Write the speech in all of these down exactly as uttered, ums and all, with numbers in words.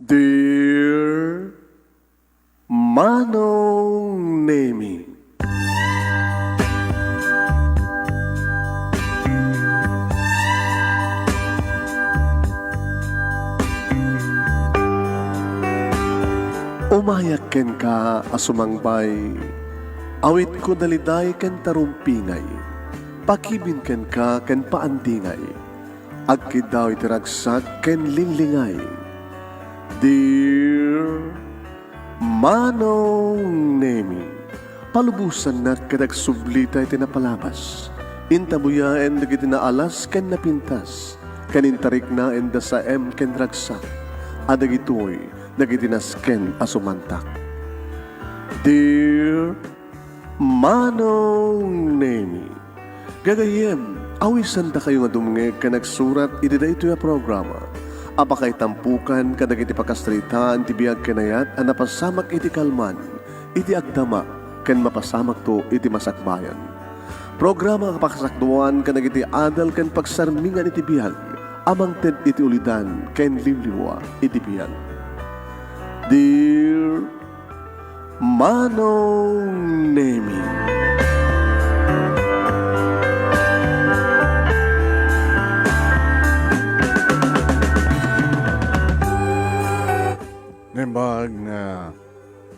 Dear Manong Nemi. Umayak kenka a sumangbay, awitko daliday ken tarumpingay, pakibin kenka ken paandingay, agkiddaw iti ragsak ken linglingay. Dear Manong Nemi, palubosannak ket agsublita iti napalabas. Intabuyaen dagiti naalas ken napintas, ken intariknaen da saem ken ragsak, a dagitoy dagiti nasken a sumantak. Dear Manong Nemi, gagayyem, awisandakayo nga dumngeg ken agsurat iti daytoy a programa a pakaitampokan kadagiti pakasaritaan ti biag ken ayat a napasamak iti kalman, iti agdama, ken mapasamakto iti masakbayan. Programa a pakasakduan kadagiti adal ken pagsarmingan iti biag a mangted iti ulidan ken liwliwa iti biag. Dear Manong Nemi. Naimbag nga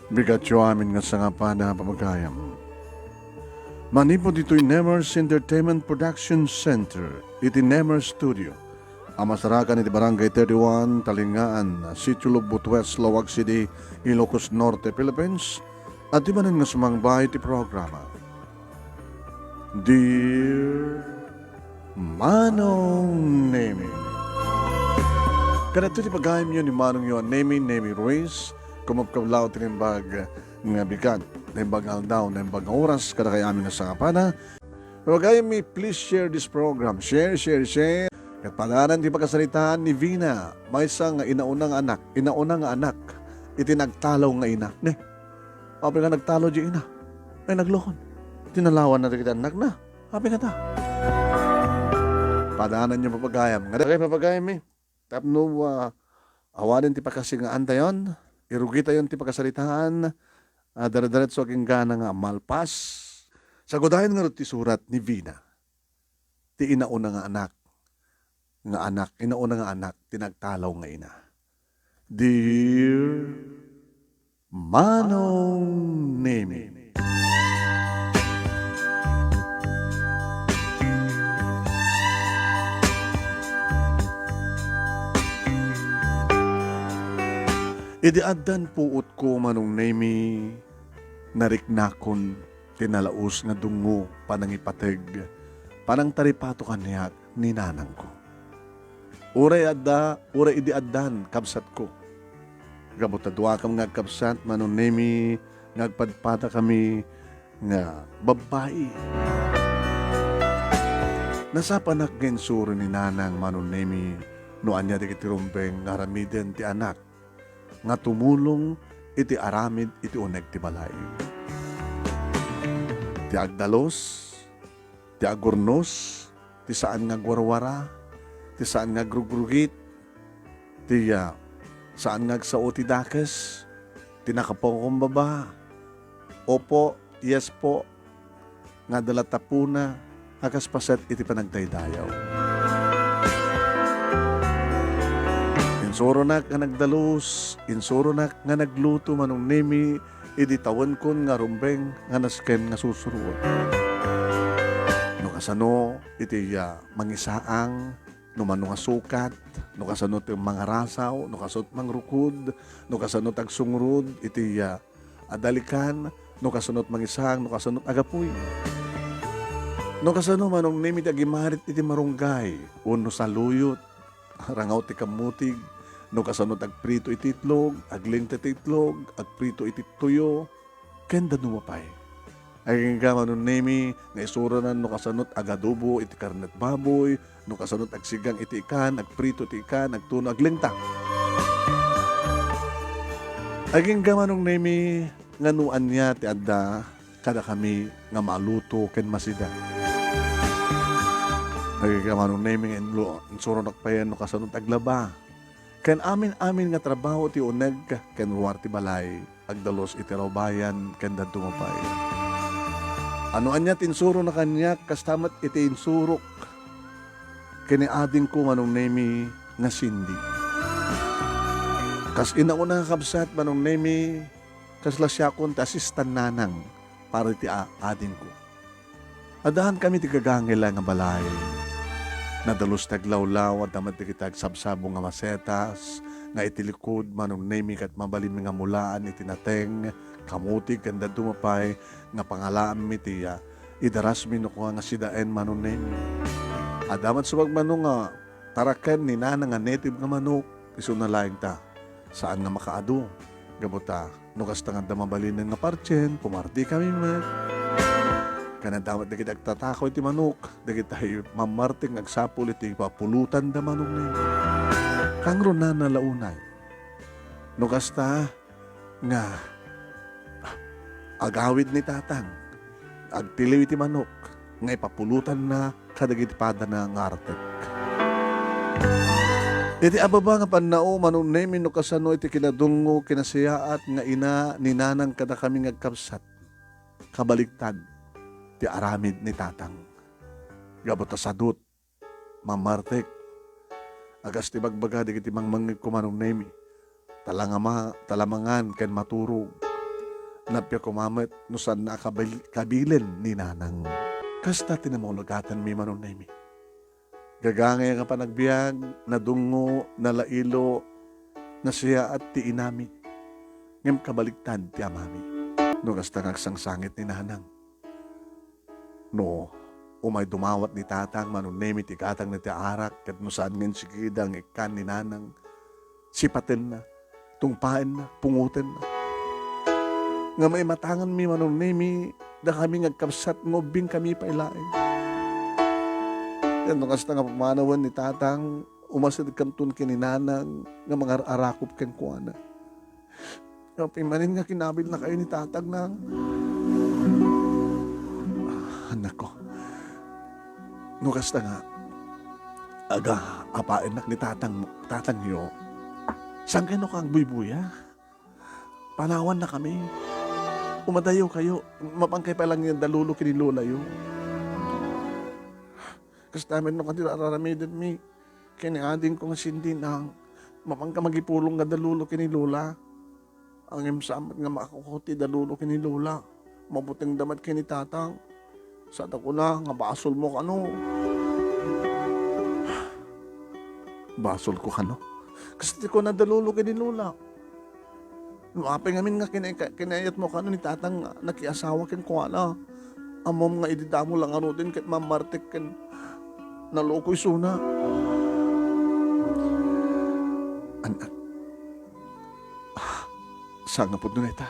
bigatyo amin nga sangapada, papagayam. Manipud ditoy Nemers Entertainment Production Center, iti Nemers Studio, a masarakan iti Barangay thirty-one, Talingaan, Sitio Lubot West, Laoag City, Ilocos Norte, Philippines, adda manen nga sumangbay iti programa. Dear Manong Nemi. Kadagiti pagayamyo ni Manong Nemi, Nemi Ruiz, kumapkablaw ti naimbag nga bigat, naimbag nga aldaw, naimbag nga oras, kadakayo amin nga sangapada. Pagayammi, please share this program. Share, share, share. Ket padanan ti pakasaritaan ni Vina, maysa nga inauna nga anak, inauna nga anak, iti nagtalaw nga ina. Ne, apay nga nagtalaw di ina? Ay, nagluhod. Tinalawan na dagiti annakna. Apay nga ta? Padananyo, papagayam. Nga dagay, papagayam, eh. Tapno, ah, awanen ti pakasingaantayon, irugitayon ti pakasaritaan, ah, dire-diretso agingga nga malpas. Sagudayen ngarud ti surat ni Vina, ti inauna nga anak, nga anak, inauna nga anak, ti nagtalaw nga ina. Dear Manong Nemi. Idi addan puotko, Manong Nemi, nariknakon ti nalaus nga dungo, panangipateg, panangtaripato kaniak ni nanangko. Uray adda, uray idi addan, kabsatko. Gapu ta duakami nga agkabsat, Manong Nemi, nga agpadpadakami nga babbai. Nasapanak nga insuro ni nanang, Manong Nemi, no ania dagiti rumbeng nga aramiden ti anak nga tumulong iti aramid iti uneg ti balay. Ti agdalus, ti agurnos, ti saan nga agwarwara, ti saan nga agrugrugit, ti, ah, saan nga agsao ti dakes, ti nakapakumbaba, opo, yes po, nga adda la tapuna a kas paset iti panagdaydayaw. Insuronak nga nagdalus, insuronak nga nagluto, Manong Nemi, idi tawenkon nga rumbeng nga nasken nga susuroek. No kasano iti, ah, mangisaang, no mano nga sukat, no kasano ti mangarasaw, no kasano ti mangrukod, no kasano ti agsungrod iti, ah, adalikan, no kasano ti mangisaang, no kasano ti agapuy. No kasano, Manong Nemi, ti agimarit iti marunggay, wenno saluyot, rangaw ti kammutig, no kasano ti agprito iti itlog, aglingta ti itlog, agprito iti tuyo, ken dadduma pay. Agingga, Manong Nemi, nga isuronan no kasano ti agadobo iti karnet baboy, no kasano ti agsigang iti ikan, agprito ti ikan, agtuno, aglingta. Agingga, Manong Nemi, nga no ania ti adda kadakami nga maluto ken masida. Agingga, Manong Nemi, nga inlo-, insuronak payen no kasano ti aglaba. Ken amin-amin nga trabaho ti uneg ken ruar ti balay, agdalus iti rubayan ken dadduma pay. No ania ti insurona kaniak, kasta met iti insurok ken ni adingko, Manong Nemi, nga Cindy. Kas inauna nga kabsat, Manong Nemi, kasla siakon ti asistan nanang para iti a-, adingko. Addaan kami ti gagangay la nga balay. Nadalus ti aglawlaw, adda met dagiti agsabsabo nga masetas, nga iti likud, Manong Nemi, ket mabalinmi nga mulaan iti nateng, kamuti, ken dadduma pay nga pangalaanmi ti, ah, idarasmi no kua nga sidaen, Manong Nemi. Adda met subagmano nga taraken ni Nana nga native nga manok, isuna laeng ta. Saan nga makaadu. Gapu ta, no kasta nga adda mabalinen nga partien, pumarti kami met. Ken adda met dagiti agtatako iti manok, dagiti mammartek nga agsapul iti papulotanda, Manong Nemi. Kangrunan la unay. No kasta nga agawid ni Tatang, agtiliw iti manok nga ipapulotanna kadagiti padana nga artek. Iti ababa nga pannao, Manong Nemi, no kasano iti kinadungngo, kinasayaat nga ina ni Nanang kadakami nga agkabsat, kabaligtad ti aramid ni Tatang. Gapu ta sadut, mammartek. Agas ti bagbaga dagiti mangmangngegko, Manong Nemi. Talangama-, talamangan ken maturog. Nappiak koma met no saanna a kabil-, kabilen ni Nanang. Kasta ti namauligatanmi, Manong Nemi. Gagangay nga panagbiag, nadungngo, nalailo, nasayaat ti inami. Ngem kabaligtad ti amami. No kasta nga agsangsangit ni Nanang. No umay dumawat ni Tatang, Manong Nemi, ti gatangna ti arak, ket no saan nga insigida nga ikkan ni Nanang, sipatenna, tungpaenna, pungotenna. Nga maimatanganmi, Manong Nemi, dakami nga agkabsat nga ubbingkami pay laeng. Ket no kasta nga pumanawen ni Tatang, umasidkanton ken ni Nanang nga mangar-arakop kenkuana. Apay manen nga kinabilnakayo ni Tatang, Nang? Ah, anakko. No kasta nga, aga, apaennak ni Tatang, Tatangyo, saan kayo no kagbuybuya? Panawannakami. Umadayokayo, mapankayo pay laeng da Lolo ken ni Lolayo. Kasta met no kadi ar-aramidenmi ken ni adingko nga Cindy, Nang, mapanka mangipulong nga da Lolo ken ni Lola. Ngem saan met nga makakuko ti da Lolo ken ni Lola. Mabutengda met ken ni Tatang. Sada kuna nga basolmo kano. Basolko kano? Kasta ti kuna da Lolo ken ni Lola. No apay ngamin nga kinay-, kinayatmo kano ni Tatang nga nakiasawa kenkuana, ammom nga idi damo la ngaruden ket mammartek ken naloko isuna. An-, ah, saan nga pudno dayta?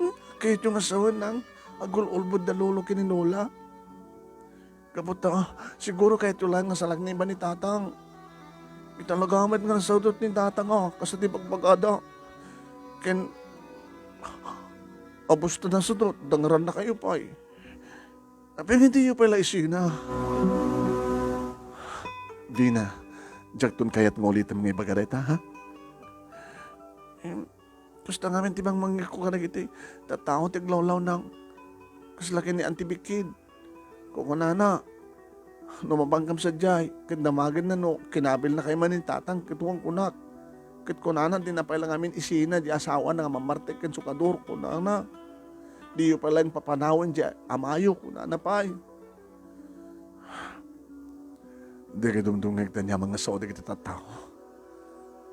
Hmm? Kayatyo nga sawen, Nang, agul-ulbod da Lolo ken ni Lola. Gapu ta, siguro kayatyo laeng nga salakniban ni Tatang. Italaga met nga nasawdot ni Tatang, a, kas ti bagbagada. Ken, abus ta nasawdot, dangrannakayo pay. Apay nga diyo pay la isina? Dina, diakton kayat nga ulitem nga ibaga dayta, ha? Em, kasta ngamin ti mangmangngegko kadagiti tattao ti aglawlaw, Nang. Kasla ken ni Auntie Bikid. Kukunana, no mapankam sadiay, ket damagenna no kinabilnakayo manen ni Tatang ket wen kunak. Ket kunana, dina pay la ngamin isina di asawana nga mammartek ken sukador, kunana. Diyo pay laeng papanawen di amayo, kunana pay. Dagiti dumdumngeg ti aniaman nga sao dagiti tattao.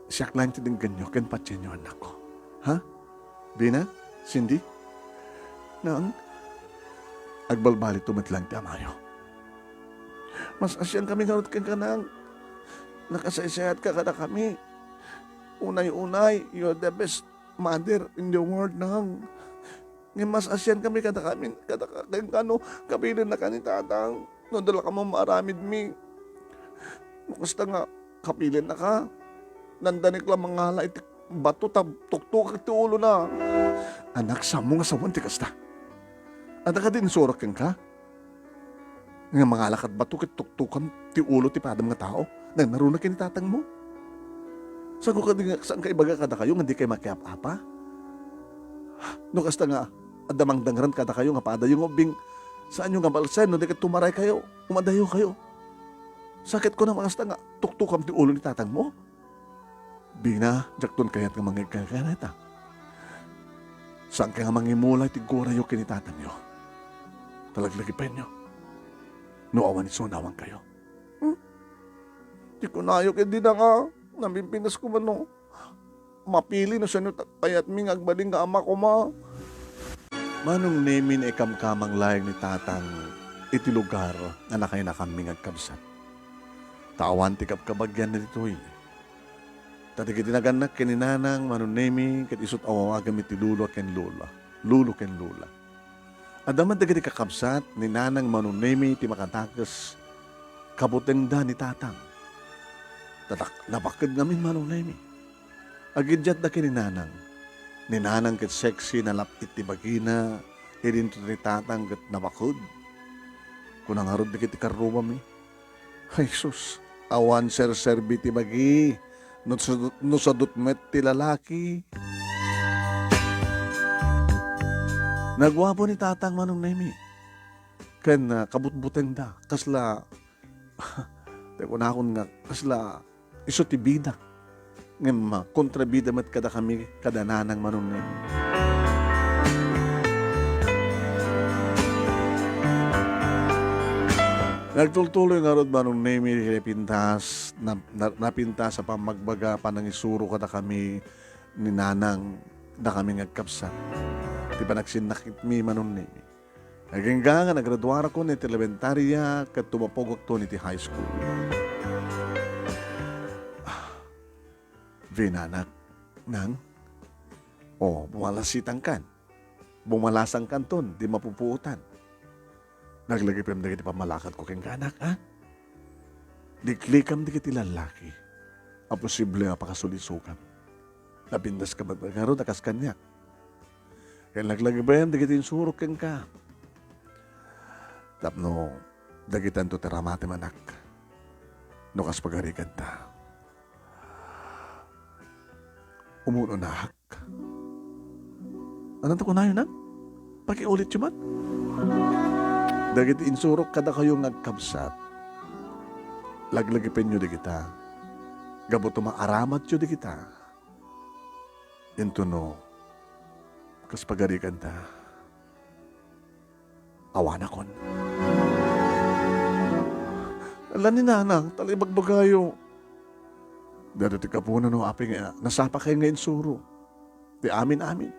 Siak laeng ti denggenyo ken patienyo, annakko. Ha? Dina? Cindy? Nang, agbalbaliw met laeng ti amayo. Mas-asiankami ngarud kenka, Nang. Nakasaysayaatka kadakami. Unay-unay, you're the best mother in the world, Nang. Ngem mas-asiankami kadakami, kadaka-, kenka no kabilennaka ni Tatang. No adda la koma maaramidmi. No kasta nga kabilennaka, dandanek la mangala iti bato ta tuktukak ti ulona. Anak, saanmo nga sawen ti kasta? Adda kadi insurak kenka? Nga mangala ket bato ket tuktokan ti ulo ti padam nga tao? Nangnaruna ken ni tatangmo? Saanko kadi nga, saanka ibaga kadakayo nga dikay makiap-apa? No kasta nga adda mangdangran kadakayo nga padayo nga ubbing, saanyo nga balsen no di ket tumaraykayo, umadayokayo. Sakit ko na makasta nga tuktukam ti ulo ni tatangmo. Bina, diakton kayat nga mangegka kenka. Saanka nga mangimulay ti gurayo ken ni tatangyo. Talaglagipenyo. No awan isu, awankayo. Hmm? Ti kunayo ket dina nga, napimpintas ko man no mapili no sino ta-, kayatmi nga agbalin nga ama koma. Manong Nemi, naikamkamang laeng ni tatang iti lugar nga nakainakammi nga agkabsat. Ta awan ti kabkabagianna ditoy. Ta dagiti nagannak ken ni nanang, Manong Nemi, ket isut' awawaganmi ti lolo ken lola. Lolo ken lola. Adda met dagiti kakabsat ni nanang, Manong Nemi, ti makadakes kabutengda ni tatang. Tatak, napaked ngamin, Manong Nemi. Agidiatda ken ni nanang. Ni nanang ket sexy, nalap-it ti bagina, idinto ni tatang ket napaked. Kuna ngarud dagiti karrubami. Ay sus, awan serserbi ti bagi no sa-, no sadut met ti lalaki. Naguapo ni tatang, Manong Nemi. Ken, ah, kabutbutengda, kasla, ti kunakon nga, kasla isu ti bida. Ngem, ah, kontrabida met kadakami, kada nanang, Manong Nemi. Nagtultuloy ngarud, Manong Nemi, ti napintas, na-, na-, napintas a pammagbaga, panangisuro kadakami ni nanang, dakami nga agkabsat. Ti panagsinnakitmi, Manong Nemi. Agingga nga nagraduarakon iti elementaria ket tumapogakton iti high school. Ah, Vin, anak, nang? O, bumalasitangkan. Bumalasangkanton, di mapupuotan. Naglagipem dagiti pammalakadko kenka, anak, a? Liklikam dagiti lallaki a posible a pakasulisokam. Napintas ka met ngarud a kas kaniak. Ken laglagipem dagiti insurok kenka. Tapno dagitanto ti aramatem, anak, no kas pagariganta. Umunonak. Ania ti kunayo, nang? Pakiulityo met. Dagiti insurok kadakayo nga agkabsat, laglagipenyo dagita. Gapu ta maaramatyo dagita. Intono, kas pagariganta, awanakon. Ala ni nanang, ta ibagbagayo. Daytoy ti gapuna no apay nga nasapakay nga insuro ti amin-amin.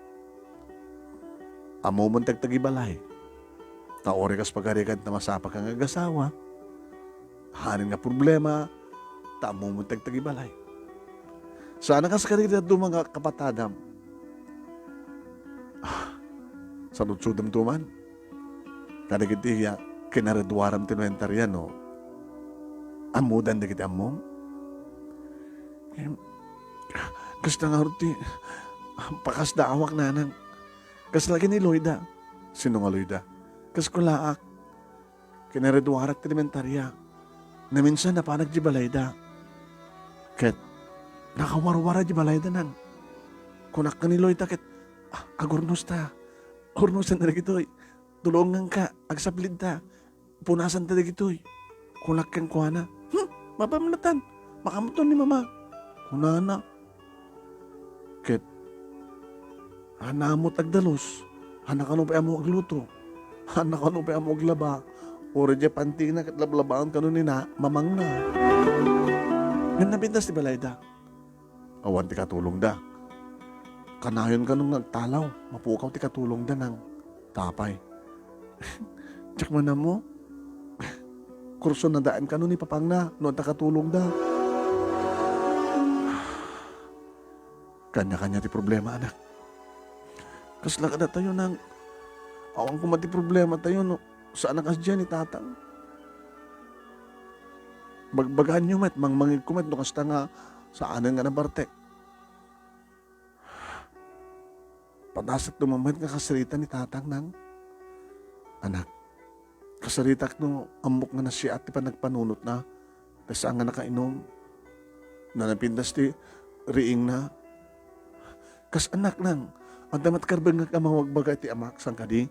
Ammom ti agtagibalay. Ta uray kas pagariganta masapaka nga agasawa, haanna nga problema, ta ammom ti agtagibalay. Saan a kas kadagiti dadduma nga kapatadam. Ah, saludsodamto man. Kadagiti, ah, kinaraduaram ti noentarya, no? Ammodan dagiti ammom? Em, kasta ngarud ti pakasdaawak, nanang. Kasla ken ni Loida. Sino nga Loida? Kas kulaak. Kinaraduarak ti elementarya. Naminsan napanak di balayda. Ket nakawarwara di balayda, nang. Kunak ken ni Loida ket, "Ah, agurnosta. Urnosen dagitoy. Tulonganka, agsaplidta. Punasanta dagitoy." Kunak kenkuana, "Hmm, mapamnatan. Makaammoton ni Mama," kunana. Ket, haanna ammot agdalus, haanna kano pay ammo agluto, haanna kano pay ammo aglaba, uray diay pantina ket lablabaen kano ni na-, mamangna. Ngem napintas ti balayda. Awan ti katulongda. Kanayon kano nga agtalaw, mapukaw ti katulongda, nang. Ta apay? Diak man ammo. Kurso nadaen kano ni papangna no adda katulongda. Kanya-kanya ti problema, anak. Kasla kadatayo, nang. Awan koma ti problematayo no saan a kasdiay ni tatang. Bagbagaanyo met, mangmangegko met no kasta nga saanen nga nabartek. Padasakto met nga kasarita ni tatang, nang. Anak, kasaritak no ammok nga nasiat ti panagpanunotna, ta saan nga nakainum. Napintas ti riingna. Kas annak nang, adda met karbengngak a mawagbaga iti amak, saan kadi?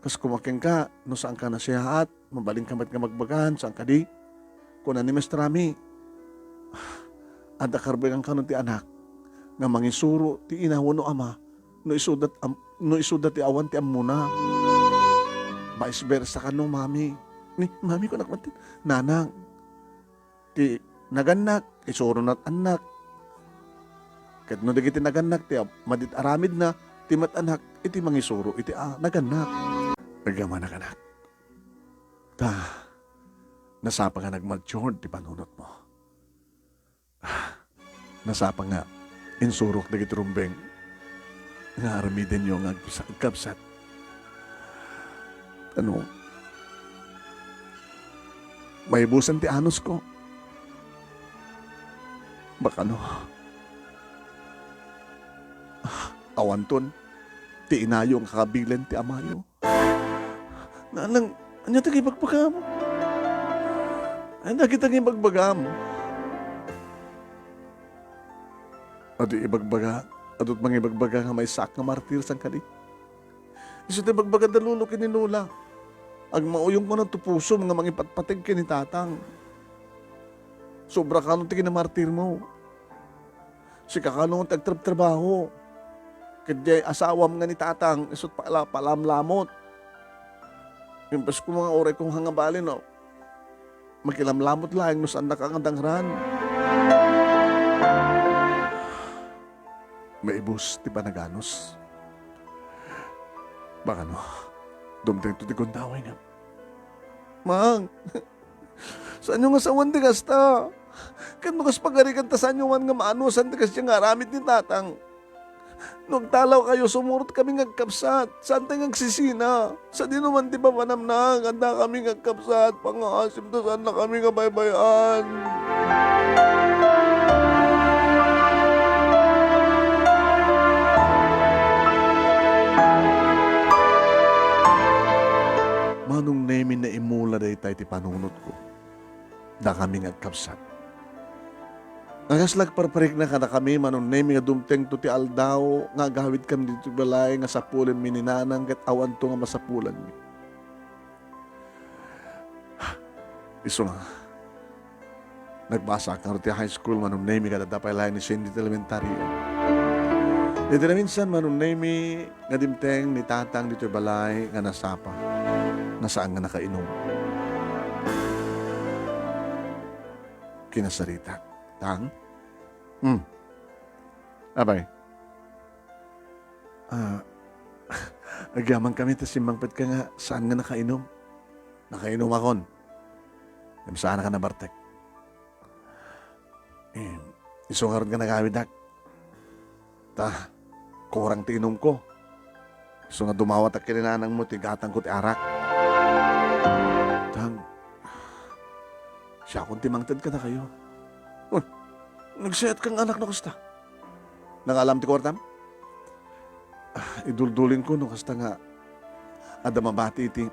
Kas koma kenka, no saanka nasiaat, mabalinka met nga magbagaan, saan kadi? Kuna ni Mister Rami, adda karbengan kano ti anak nga mangisuro ti ina wenno ama no isuda ti am-, no isuda ti awan ti ammona. Vice versa kano, Mami. Ni, Mami, kunak met, Nanang. Ti nagannak, isurona ti annak. Ket no dagiti nagannak ti ab-, madit aramidna, ti met-anak iti mangisuro iti a-, nagannak. Agyamanak, anak. Ta, nasapa nga nagmatured ti panunotmo. Ah, nasapa nga insurok dagiti rumbeng nga aramidenyo nga agkabsa-, agkabsat. Ano? Maibusan ti anusko. Bakano? Ah, awanton ti inayo nga kakabilen ti amayo. Nanang, ania dagiti ibagbagam? Ania dagiti ibagbagam? Adu ibagbaga, adut mangibagbaga nga maysaak nga martir, saan kadi? Isu ti ibagbaga da Lolo ken ni Lola. Agmauyong kano ti pusom nga mangipatpateg ken ni Tatang. Sobra kano ti kinamartirmo. Sika kano ti agtrabtrabaho. Ket diay asawam nga ni Tatang, isut pala-, palamlamot. Imbes ko nga uray kong hangabali, no? Makilamlamot laeng no saannaka nga dangran. Maibus ti panaganus. Bakano, dumtengto ti gundaway nga, Mang, saanyo nga sawen ti kasta? Ket no kas pagarigan ta saanyo man nga maanusan ti kasdiay nga aramid ni Tatang. No agtalawkayo, sumurotkami nga agkabsat. Saantay nga agsisina. Sadino man ti papanamnang, addakami nga agkabsat. Pangaasim ta saannakami nga baybay-an. Manong Nemi, naimula dayta iti panunotko. Dakami nga agkabsat. Nga kasla agparparikna kadakami, Manong Nemi, nga dumtengto ti aldaw nga agawidkami ditoy balay nga sapulenmi ni Nanang ket awanto nga masapulanmi. Isu nga, nagpasaak ngarud ti high school, Manong Nemi, ket adda pay laeng ni Cindy ti elementaria. Iti naminsan, Manong Nemi, nga dimteng ni Tatang ditoy balay nga nasapa, nga saan nga nakainom. Kinasaritak. Tang? Hmm. Apay? Ah, agyamankami ta simmangpetka nga saan nga nakainom. Nakainumakon. Ngem saanka nabartek. Eh, isu ngarud nga nagawidak. Ta, kurang ti inumko. Isu nga dumawatak ken ni nanangmo ti gatangko ti arak. Tang, siakon ti mangted kadakayo. Uy, nagsayat kang anak no kasta. Nangaalam ti kuartam? Ah, iduldulinko no kasta nga adda mabati iti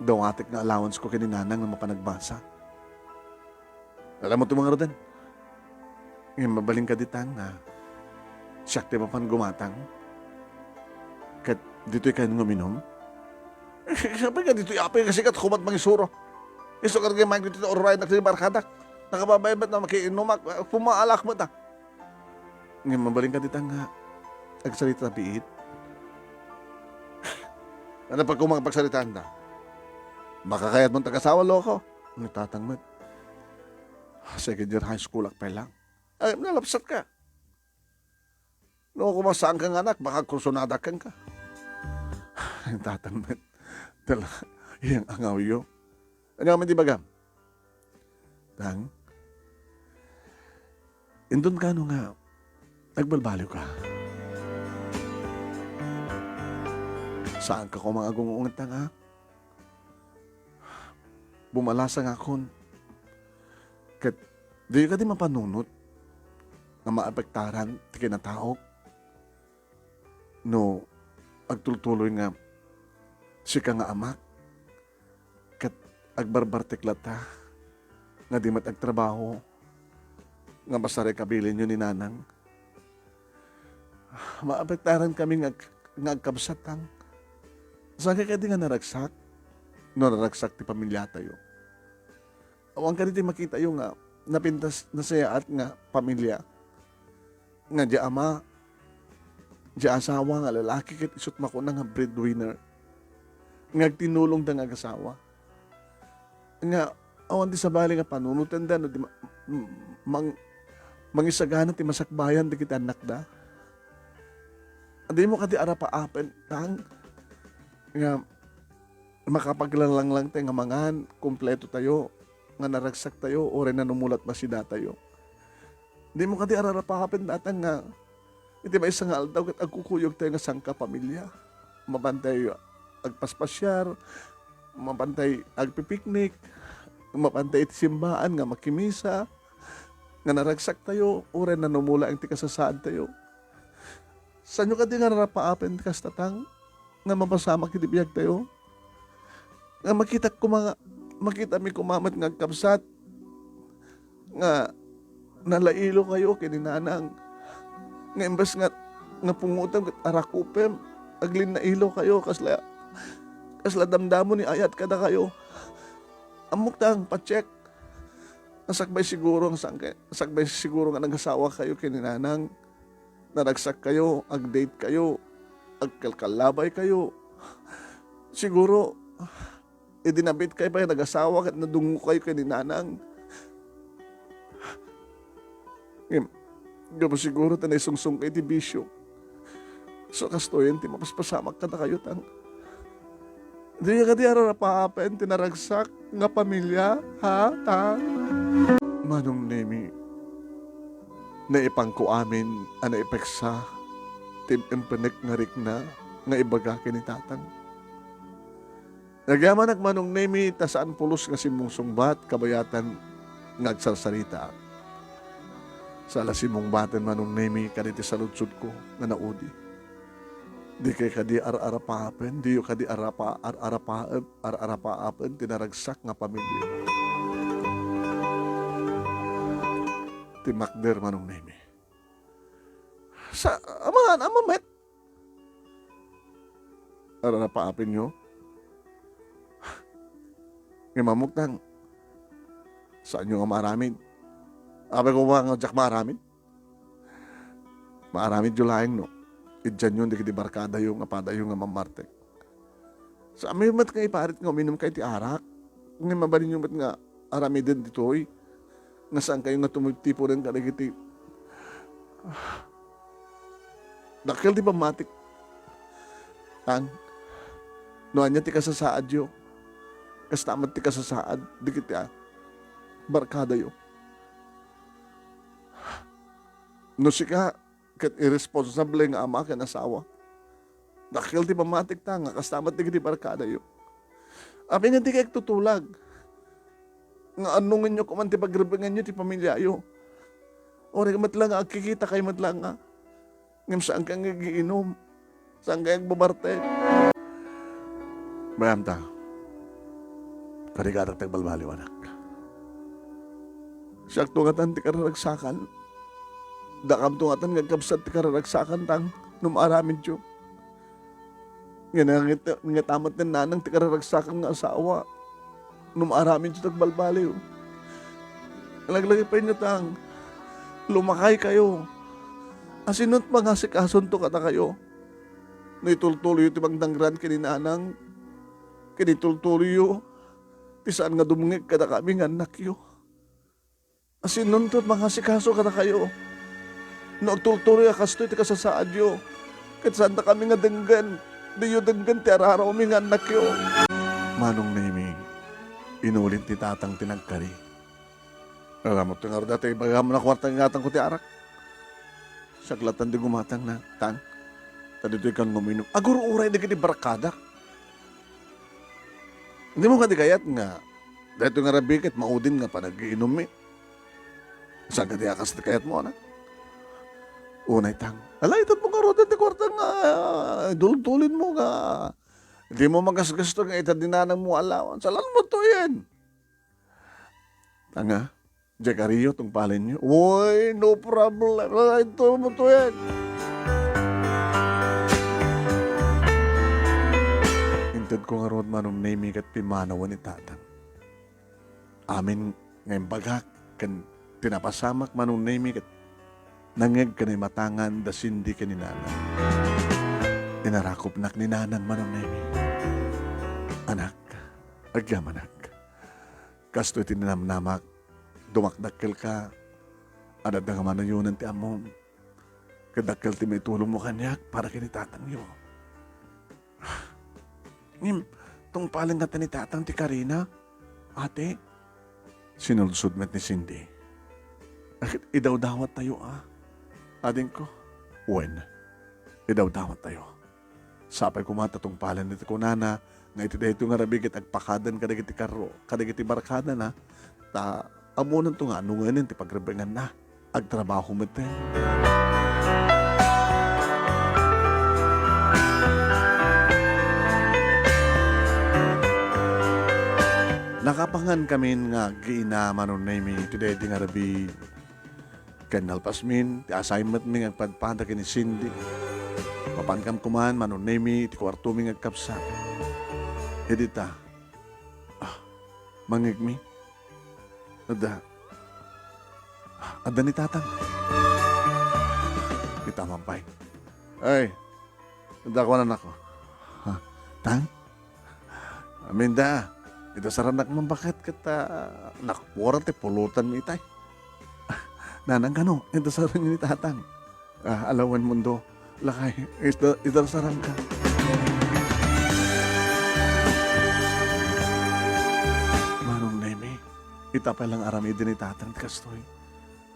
dawatek nga allowance ko ken ni nanang nga mapanagbasa. Alam mo ti mga rodan? Ngayon, mabalin ka ditang nga siak ti mapan gumatang. Ket ditoy kayo nga uminom? Siyempre nga ditoy apay nga sikat kumat mangisuro. Isu ka rin mayag ditoy ururay na kini barkadak. Nakababaybat na makiinumak, pumaalak mo ta. Ngayon, mabalin ka ditang nga agsarita biit. Ano pag kumang pagsaritaan da? Makakayat mong tagasawa, loko? Ni tatang met. Second year high school ak pay lang. Ay, nalapsat ka. No, kung masaan ka nga anak, baka kursunada ka ka. Ay, tatang met. Tala, iyang angawyo. Ano kami di bagam? Tang? Indon kano nga, nagbalbaliw ka. Saan ka ko mga agung-unget nga? Bumalasa nga akon. Ket, di ka di mapanunot nga maapektaran ti kinataok no agtultuloy nga sika nga amak ket agbarbartek latta nga di met agtrabaho nga masaray kabilinyo ni nanang. Maapektaran kami nga ag-, nga agkabsat, Tang. Saan kadi nga naragsak? No naragsak ti pamiliatayo. Awan kadi ti makitayo nga napintas, nasayaat nga pamilia. Nga di ama, di asawa nga lalaki ket isut' makuna nga breadwinner. Nga agtinulongda nga agasawa. Nga awan ti sabali nga panunotenda no di ma-, m-, mang-, mangisagana ti masakbayan dagiti annakda. Dimo kadi arapaapen, Tang, nga makapaglanglangtayo nga mangan, kumpleto tayo, nga naragsak tayo, uray nanumulat masida tayo. Dimo kadi ararapaapen, Tatang, nga iti maysa nga aldaw ket agkukuyog tayo nga sangka pamilia. Mapan tayo agpaspasyar, mapan tayo agpipiknik, mapan tayo iti simbaan nga makimisa, nga naragsak tayo, uray nanumula ti kasasaad tayo. Saanyo kadi nga ararapaapen ti kasta, Tang, nga mapasamak iti biag tayo? Nga makitak koma nga, makitami koma met nga agkabsat nga nalailo kayo ken ni Nanang. Nga imbes nga, nga pungotem ket arakupem, aglinnailo kayo, kasla, kasla damdamo ni ayat kadakayo. Ammok, Tang, pa-check. Nasakbay siguro nga saan kay-, nasakbay siguro nga nagasawa kayo ken ni Nanang. Naragsak kayo, ag-date kayo, agkalkallabay kayo. Siguro, idi nabiit kayo pay nagasawa ket nadungngo kayo ken ni Nanang. Ngem, gapu siguro ta naisungsong kayo ti bisyo. So, kastoyen ti mapaspasamak kadakayo, Tang. Diyo kadi ararapaapen ti naragsak nga pamilia, ha, Tang? Manong Nemi, naipangko amin a naipeksa ti impenek nga rikna nga ibaga ken ni Tatang. Nagyamanak, Manong Nemi, ta saan pulos nga simmungsungbat kabayatan nga agsarsaritaak. Saan la simmungbaten, Manong Nemi, kaditi saludsodko nga naudi. Dikay kadi ar-arapaapen, diyo kadi arapa-, ar-arapaep-, ar-arapaapen ti naragsak nga pamilya. Ti makder, Manong Nemi. Sa, aman, aman met. Ar-arapaapenyo? Ngem ammok, Tang, saanyo nga maaramid. Apay koma nga diak maaramid? Maaramidyo laeng no idianyo dagiti barkadayo nga padayo nga mammartek. Saanyo met nga iparit nga uminumkayo ti arak, ngem mabalinyo met nga aramiden ditoy, nga saankayo nga tumiptiponen kadagiti, ah, dakkel ti pammatik. Tang, no ania ti kasasaadyo, kasta met ti kasasaad dagiti, ah, barkadayo. No sika ket irresponsable nga ama ken asawa, dakkel ti pammatik, Tang, nga kasta met dagiti barkadayo. Apay nga dikay agtutulag nga annongenyo koma ti pagrebengenyo ti pamiliayo? Uray met la nga agkikitakayo met la nga, ngem saankayo nga agiinum, saankayo agbabartek. Bayam, Tang, karigadak ti agbalbaliw, anak. Siakto ngatan ti kararagsakan. Dakamto ngatan nga agkabsat ti kararagsakan, Tang, no maaramidyo. Nga nangit-, ngatamet ni Nanang ti kararagsakan nga asawa. No maaramidyo ti agbalbaliw. Laglagipay, Tang, lumakaykayo. Asino ti mangasikasunto kadakayo? No itultuloyyo ti mangdangran ken ni Nanang, ken itultuloyyo ti saan nga dumngeg kadakami nga annakyo. Asinonto ti mangasikaso kadakayo? No agtultuloy a kastoy ti kasasaadyo, ket saandakami nga denggen, diyo denggen ti ararawmi nga annakyo. Manong Nemi, inulin ti tatang ti nagkari. Aramot ti ngarud a ti ibagam a kuarta nga ingatangko ti arak. Siak latta ti gumatangna, Tang. Ta ditoy kan nguminum. Agur-uray dagiti barkadak. Dimo kadi kayat nga daytoy nga rabii ket maudin nga panagiinummi? Saan kadi a kas ti kayatmo, anak? Unay, Tang. Ala, itedmo ngaruden ti kuarta nga, ah, duldulinmo nga dimo magasgasto nga ited ni nanangmo allowance. Alanmo to yen. Tanga, diak ariyo, tungpalenyo. Uy, no problem. Ala, itedmo to yen. Ko ngarud, Manong Nemi, ket pimmanawen ni Tatang. Amin nga imbagak ken ti napasamak, Manong Nemi, ket nangngeg ken naimatangan da Cindy ken ni Nanang. Inarakupnak ni Nanang, Manong Nemi. Anak, agyamanak. Kastoy ti ninamnamak, dumakdakkelka, adda nga manayonan ti ammom. Ket dakkel ti maitulongmo kaniak para ken ni tatangyo. Ngem, tungpalen ngata ni tatang ti karina, ate? Sinulsod met ni Cindy. Idawdawattayo, a. Adingko, wen, idawdawattayo. Sapay koma ta tungpalen ti kunana nga iti daytoy nga rabii ket agpakaden kadagiti karro, kadagiti barkadana, ta ammonanto nga anongenen ti pagrebenganna. Agtrabaho metten. Nakapangan kamin nga aggiina, Manong Nemi, iti daydi nga rabii. Ken nalpasmin ti assignmentmi nga agpadpada ken ni Cindy. Mapankam koman, Manong Nemi, iti kuartomi nga agkabsat. Idi ta, ah, mangngegmi. Adda, adda ni tatang. Kita man pay. Ay, adda ko, anakko. Ha? Tang? Aminda, idasarannak man baket ket, ah, nakpura ti pulutanmi itay. Nanang, kano, idasaran ni tatang. Ah, alawen, Mundo. Lakay, ida-, idarsarangka. Manong Nemi, ita pay lang aramiden ni tatang ti kastoy.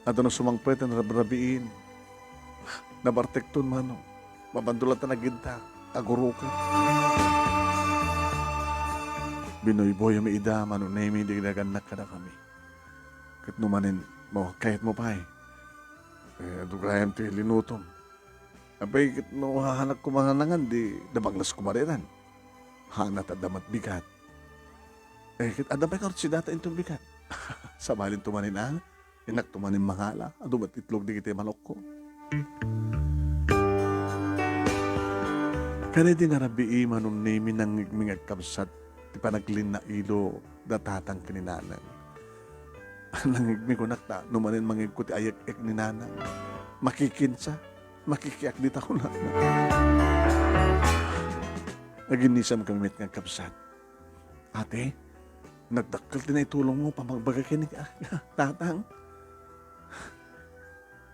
Adda no sumangpet a rabrabiin. Nabartekton, Manong. Mabandol a ta naginta. Aguroken. Binuyboymi ida, Manong Nemi, di nagannak kadakami. Ket no manen, mo, kayatmo pay. Eh, adu gayam ti linutom. Apay, ket no hahanak koma nangan, di nabanglas koma daytan. Hana ta adda met bigat. Eh, ket adda pay ngarud si data inton bigat. Sabalin to manen, a? Innak to manen mangala. Adu met itlog dagiti manokko. Kadaydi nga rabii, Manong Nemi, nangngegmi nga agkabsat ti panaglinnailo da tatang ken ni nanang. Nangngegmi, kunak, ta no manen mangngegko ti ayek-ek ni nanang, makikinsa, makikiak dita, kunana. Aginnisam kami met nga agkabsat. Ate, nagdakkel ti naitulongmo, pamagbaga ken ni, ah, tatang.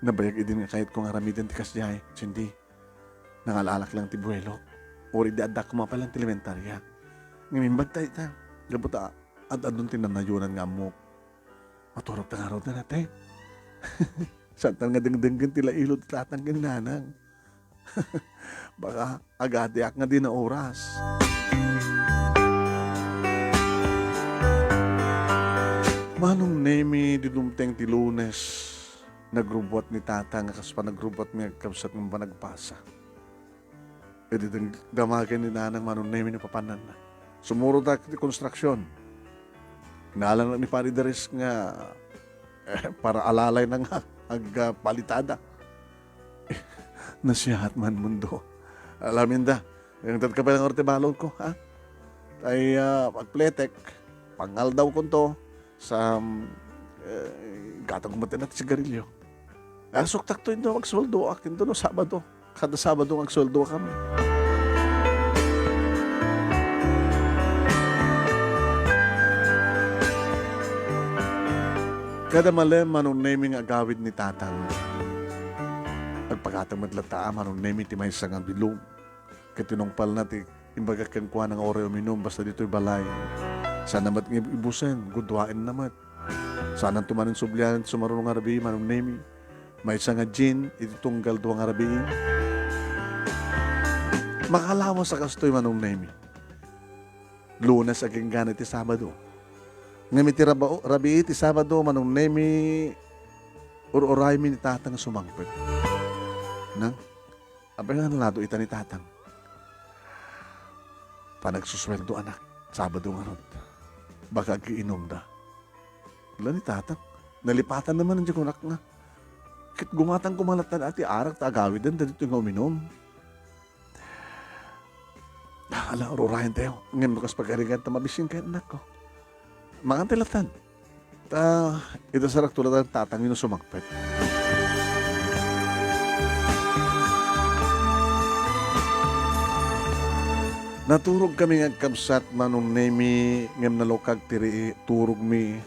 Nabayag idin nga kayatko nga aramiden ti kasdiay, Cindy. Nangal-alak lang ti buelok. Uray di adda koma pay lang ti elementarya. Ngem imbag ta ita, gapu ta ad-adun ti nanayonan nga ammok. Maturog ta ngarud, ate. Saan ta nga dengdenggen ti lailo ti tatang ken nanang. Baka agadiak nga di naoras. Manong Nemi, idi dumteng ti Lunes, nagrubbuat ni tatang nga kas panagrubbuatmi nga agkabsat nga panagpasa. Idi deng-, damagen ni nanang, Manong Nemi, napapananna. Sumurodak iti konstruksion. Naalanak ni Pari Darius nga, eh, para alalayna nga agpalitada. Nasiaat man, Mundo. Alaminda, inted ka pay lang ti balonko, ha? Tay, ah, agpletek, pangaldawkonto, sa, eh, gatang ko met ti sigarilyo. Asuktakto inton agsueldoak, inton no Sabado. Kada Sabado nga agsueldo kami. Kada malem, Manong Nemi, nga agawid ni tatang. Agpagatang met latta, Manong Nemi, ti maysa nga bilog. Ket tinungpalna ti imbagak kenkuana nga uray uminum basta ditoy balay. Saanna met nga ibusen, guduaenna met. Saananto manen sublianen ti sumaruno nga rabii, Manong Nemi. Maysa nga gin iti tunggal dua nga rabii. Makalawas a kastoy, Manong Nemi. Lunes agingga iti Sabado. Ngem iti raba-, rabii ti Sabado, Manong Nemi, ur-uraymi ni tatang a sumangpet. Nang, apay nga nalado ita ni tatang? Panagsusueldo, anak. Sabado ngarud. Baka agiinumda. Ala ni tatang. Nalipatan naman ang kunak nga. Ket gumatang ko man latta ti arak ta agawiden dagitoy nga uminum. Ala, ururayen tayo. Ngem no kas pagarigan ta mabisin kayo, anakko. Mangan ti lattan. Ta, ita sarak tulatan tatang ino sumangpet. Naturog kami nga agkabsat, Manong Nemi, ngem nalukag ti ri-, turogmi.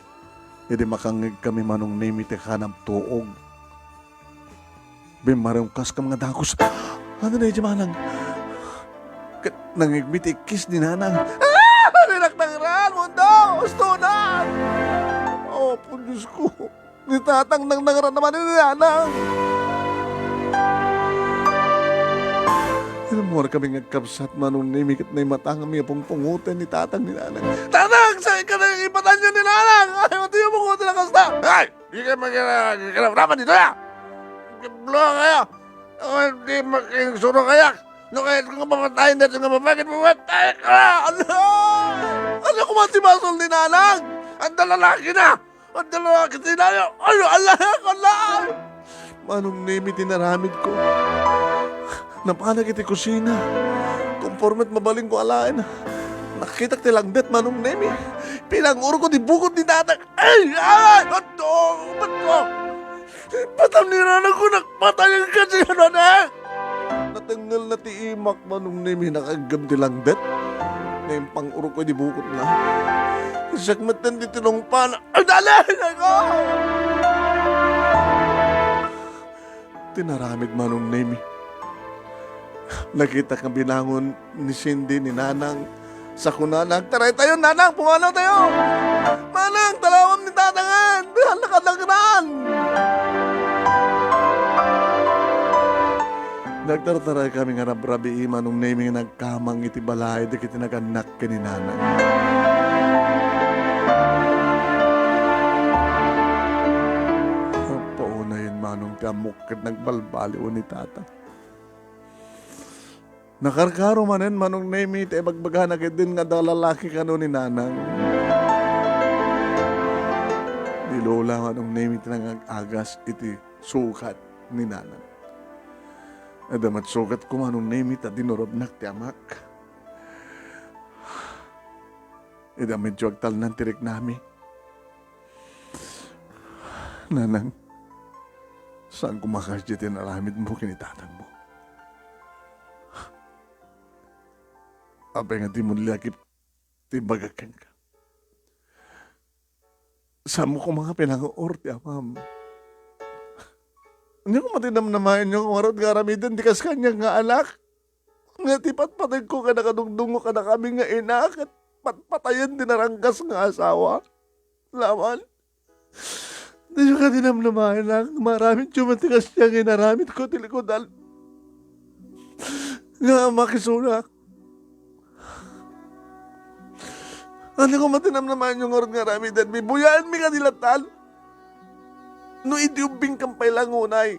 Idi makangngeg kami, Manong Nemi, ti kanabtuog. Bimmarengkaskam nga dagus. Ania daydiay, manang? Ket nangngegmi ti ikkis ni nanang. Ah! Ninaknangran, Mundo! Ustonan! Apo Diosko, ni tatang nangnangran manen ni nanang. Inammuar kami nga agkabsat, Manong Nemi, ket naimatangmi a pungpungoten ni tatang ni nanang. Tatang, saan ka na ipatan ni nanang? Ayaw, di mo ko talaga sa. Ay! Di kayo magkira-, magkira-, dapat dito na! Blow kayo! O, di makigsuro kayo! No kaya nga mamatayin natin nga mapakit mo, matay ka! Ala! Ala, kuman si Basol ni Nanang! Ang dalalaki na! Ang dalalaki sinayo! Ay, ala! Ala! Manong Nemi, tinaramid ko. Napanak iti kusina. Konformet mabalin ko alaen. Nakitak ti langdet, Manong Nemi. Pinangur ko ti bukod ni Tatang. Ay! Ay! Ato! Ba't ko? Patang ni nanang ko, nakpatayan ka siya, nanang! Natengngel na ti imak, Manong Nemi, nakaggem ti langdet. Naimpang-ur ko di bukot na. Siak met ti tinungpana. Ay, dali! Ako! Tinaramid, Manong Nemi. Nakitak nga binangon ni Cindy ni Nanang. Sa kunana, "Agtaray tayo, Nanang! Pumanaw tayo! Manang, talawam ni Tatangan! Dihan na kadagran!" Nagtartaray kami nga rabrabii, Manong Nemi, nga nagkamang iti balay dagiti nagannak ken ni Nanang. Paunayen, Manong, ti ammok ket nagbalbaliw ni Tata. Nakarkaro manen, Manong Nemi, ti ibagbagana ketdin nga adda lalaki kano ni Nanang. Ni Lola, Manong Nemi, ti nangag-agas iti sukat ni Nanang. Adda met sukatko, Manong Nemi, ta dinurobnak ti amak. Ida medyo agtalnan ti riknami. Nanang, saan koma kasdi ti inaramidmo ken ni tatangmo? Apay nga dimo liakip ti ibagak kenka? Saanmo koma nga pinanguor ti amam? Ania koma ti namnamaenyo nga ngarud nga aramiden ti kas kaniak nga anak? Nga ti patpategko kada kadungdungo kadakami nga ina, ket patpatayen ti naranggas nga asawa. Laman, diyo kadi namnamaen nga maaramidyo met ti kasdiay nga inaramidko ti likudan nga makisunak. Ania koma ti namnamaenyo ngarud nga aramidenmi? Buyaenmi kadi lattan? No idi ubbingkan pay la ngunay.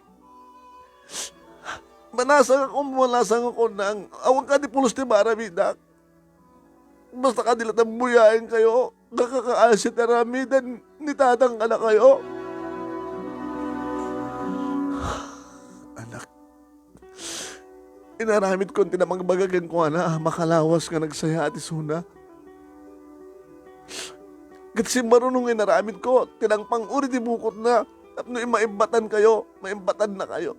Manasangakon, manasangakon nang awan kadi pulos ti maaramidak. Basta kadi lattan buyaenkayo, nga kakaasit aramiden ni tatang kadakayo. Anak, inaramidkon ti namagbaga kenkuana a makalawas nga nagsaya ti isuna. Ket simmaruno nga inaramidko ti nangpang-uri ti bukotna tapno maimbatan kayo, maimbatanna kayo.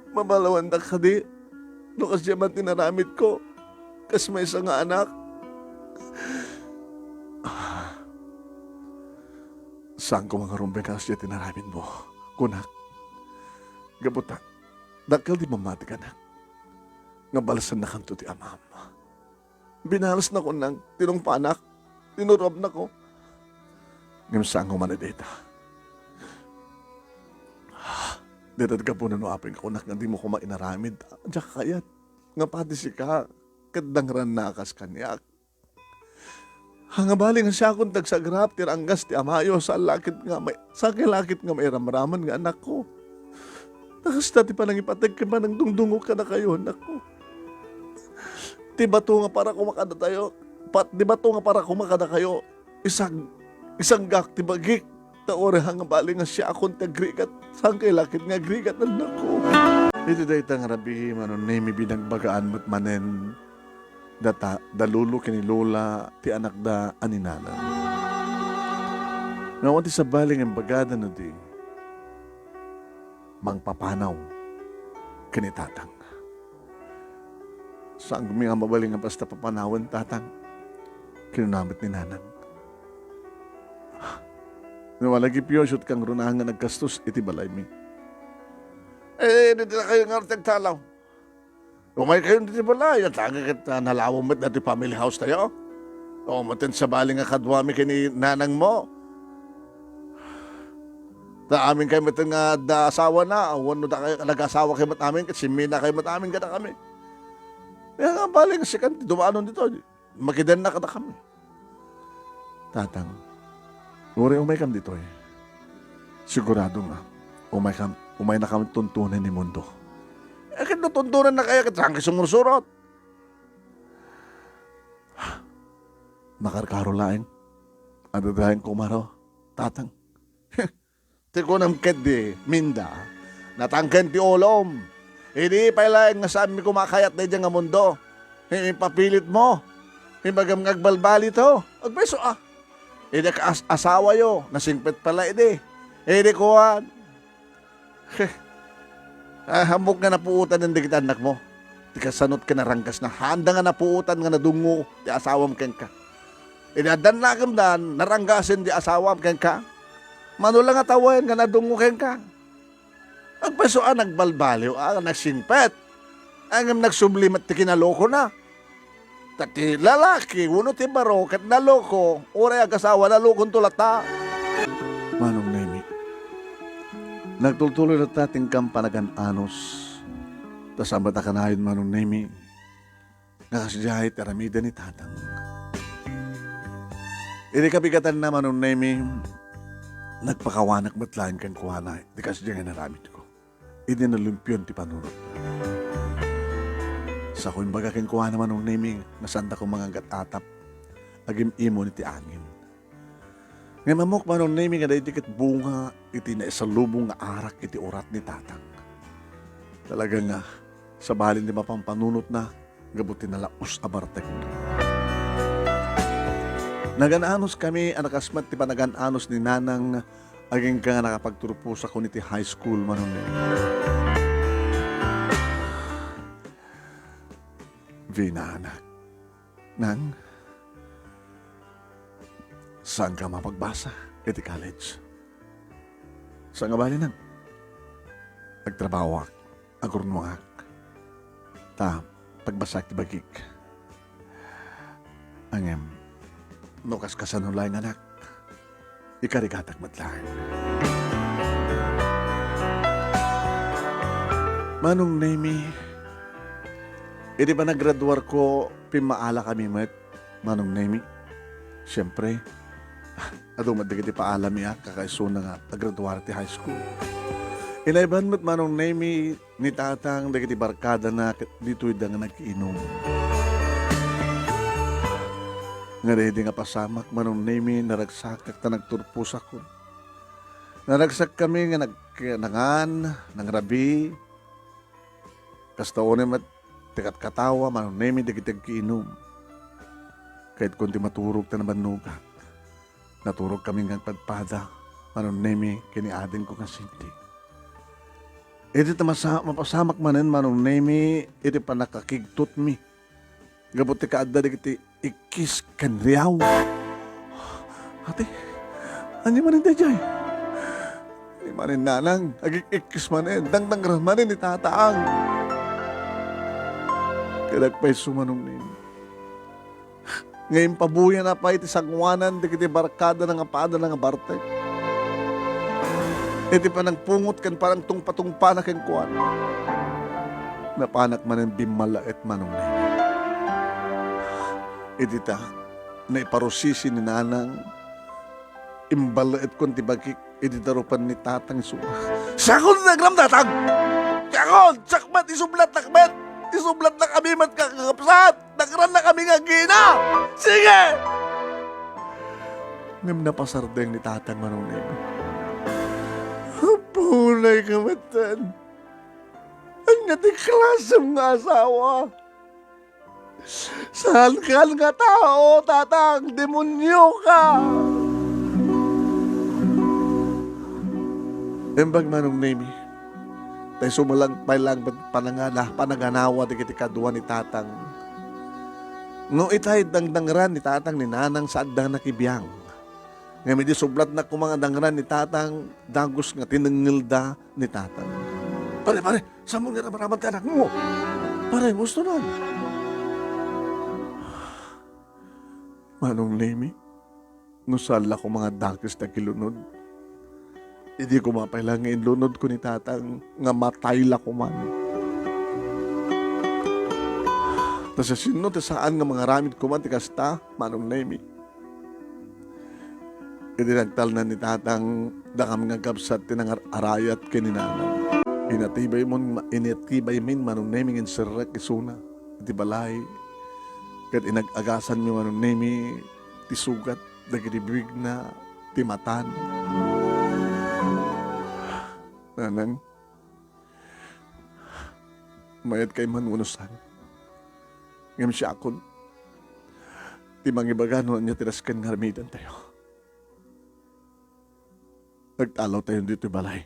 Mabalawandak kadi no kasdiay man ti inaramidko kas maysa nga anak? Saan koma nga rumbeng kasdiay ti inaramidmo, kunak. Gapu ta, dakkel ti mamati, anak, nga balasennakon ti amam. Binalasnakon nang tinungpanak, tinurobnako. Ngem saan koma dayta. Dayta ti gapuna no apay nga kunak nga dimo koma inaramid. Diak kayat nga pati sika ket dangranna a kas kaniak. Haan nga bali nga siakon ti agsagrap ti ranggas ti amayo, saan la ket nga may, saan kay la ket nga mairamraman nga anakko. Ta kasta ti panangipateg ken panangdungdungok kadakayo, anakko. Ti bato nga para koma kadatayo, pat-, ti bato nga para koma kadakayo, isag-, isanggak ti bagik, ta uray haan nga bali nga siakon ti agrigat, saan kay la ket nga agrigat, anakko. Iti dayta nga rabii, Manong Nemi, binagbagaan met manen data, da lolo ken ni lola ti anakda a ni nanang. Ngem awan ti sabali nga imbagada no di mangpapanaw ken ni tatang. Saanmi nga mabalin nga basta papanawen, tatang, kinuna met ni nanang. No, wala gipiyosyo ti kangrunaan nga naggastos iti balaymi. Eh, ditoy kayo nga agtalaw. Umaykayo ditoy balay, at lagi ket, ah, nalawa met dati family house tayo. O, maten sabali nga kaduami ken ni nanangmo. Ta amin kayo met nga adda asawana, wenno da kayo, nag-asawa kayo met amin, ket simmina kayo met amin kadakami. Kaya nga, bali nga sikan, ti dumanon dito, makidenna kadakami. Tatang, uray umaykam ditoy, sigurado nga umaykam, umaynakam tuntunen ni Mundo. Eh, ket no tuntunen na kaya, ket saan kayo sumursurot? Makarkaro laeng. Adadaeng kumaro, tatang. Ti kunam ketdi, Minda, natangken ti ulom. Idi pay laeng nga saanmi kumakayat daydiay nga mundo, ipapilitmo. Ibagam nga agbalbalito. Agpayso a. Idi kas-, asawayo, nasingpet pala idi. Idi kuan. Ah, ammok nga napuotan dagiti annakmo. Ti kasano ti kinaranggasna. Haanda nga napuotan nga nadungngo ti asawam kenka. Idi addan nakemdan, naranggasen ti asawam kenka. Mano la nga tawen nga nadungngo kenka. Agpayso a, nagbalbaliw a, nagsingpet. Ngem nagsubli met ti kinalokona. Ta ti lalaki wenno ti baro ket naloko, uray agasawa, nalokonto latta. Manong Nemi, nagtultuloy latta ti inkam panagan-anos. Ta saan met a kanayon, Manong Nemi, nga kasdiay ti aramiden ni tatang. Idi kabigatanna, Manong Nemi, nagpakawanak met laeng kenkuana ti kasdiay nga inaramidko. Idi nalimpion ti panunot. Sako imbaga kenkuana, Manong Nemi, nga saandako mangan gat-atap, agim-imon iti angin. Ngem ammok, Manong Nemi, nga daydi ket bunga iti naisalubong nga arak iti urat ni tatang. Talaga nga, sabalin ti mapampanunotna, gapu ti nalaus a bartek. Nagan-anos kami a nakas met ti panagan-anos ni nanang agingga nga nakapagturposakon iti high school, Manong Neng. Vina, anak. Nang, saanka mapagbasa iti college? Saan nga bali, Nang. Agtrabahoak. Agurnongak. Ta, pagbasaak ti bagik. Ngem, no kaskasano laeng, anak, ikarigatak met laeng. Manong Nemi, idi panagraduarko, pimmaala kami met, Manong Nemi. Siempre, adu met dagiti paalami a kakaisuna nga agraduar ti high school. Inayban met, Manong Nemi, ni tatang dagiti barkadana ket ditoyda nga nagkiinum. Nga daydi nga pasamak, Manong Nemi, naragsakak ta nagturposakon. Naragsakkami nga nag-, nangan, nangrabii. Kasta unay met ti katkatawa, Manong Nemi, dagiti agkiinum. Kayatkon ti maturog ta nabannogak. Naturogkami nga agpadpada, Manong Nemi, ken ni adingko nga Cindy. Iti ta masa-, mapasamak manen, Manong Nemi, iti pannakakigtotmi gapu ti kaadda dagiti ikkis ken riaw. Ati, ania manen daydiay? Ania manen, nanang, agik-ikkis manen, dangnangran manen ni tatang. Ket agpayso, Manong Nemi. Nga impabuyanak pay ti sangoanan dagiti barkadana nga padana nga bartek. Iti panangpungot ken panangtungpatungpana kenkuana, napanak manen bimmalaet, Manong Nemi. Iti ta, naiparusisi ni nanang, imbalaetkon ti bagik idi darupan ni tatang isu. Siakon ti nagram, tatang! Siakon! Siak met, isublatnak met! Isublatnakami met, kakabsat! Nagrannakami nga agina! Sige! Ngem napasardeng ni tatang, Manong Nemi. Apo, unayka met, tan. Ania ti klasem nga asawa? Saankan nga tao, Tatang, demonioka! Imbag, Manong Nemi, ta isu met lang pay lang panangana, panaganawa dagiti kadua ni Tatang. No itay dangdangran ni Tatang ni Nanang sa adda nakibiang. Ngem idi sublatna koma nga dangran ni Tatang, dagus nga tinengngelda ni Tatang. "Pare, pare, saan mo nga ramaraman ti anakmo? Pare, gusto na." Manong Nemi, no saan la koma nga dakes ti agilunod, idi koma pay lang nga inlunodko ni Tatang nga matay la koman. Ta siasino ti saan nga mangaramid koma ti kasta, Manong Nemi? Idi nagtalna ni Tatang, dakami nga agkabsat ti nangar-arayat ken ni Nanang. Inatibay mon-, inatibay min Manong Nemi nga inserrek isuna iti balay, ket inag-agasanmi Manong Nemi ti sugat dagiti bibigna, ti matana. Nanang, mayat kay man wenno saan. Ngem siakon ti mangibaga no ania ti nasken nga aramidentayo. Nagtalawtayon ditoy balay.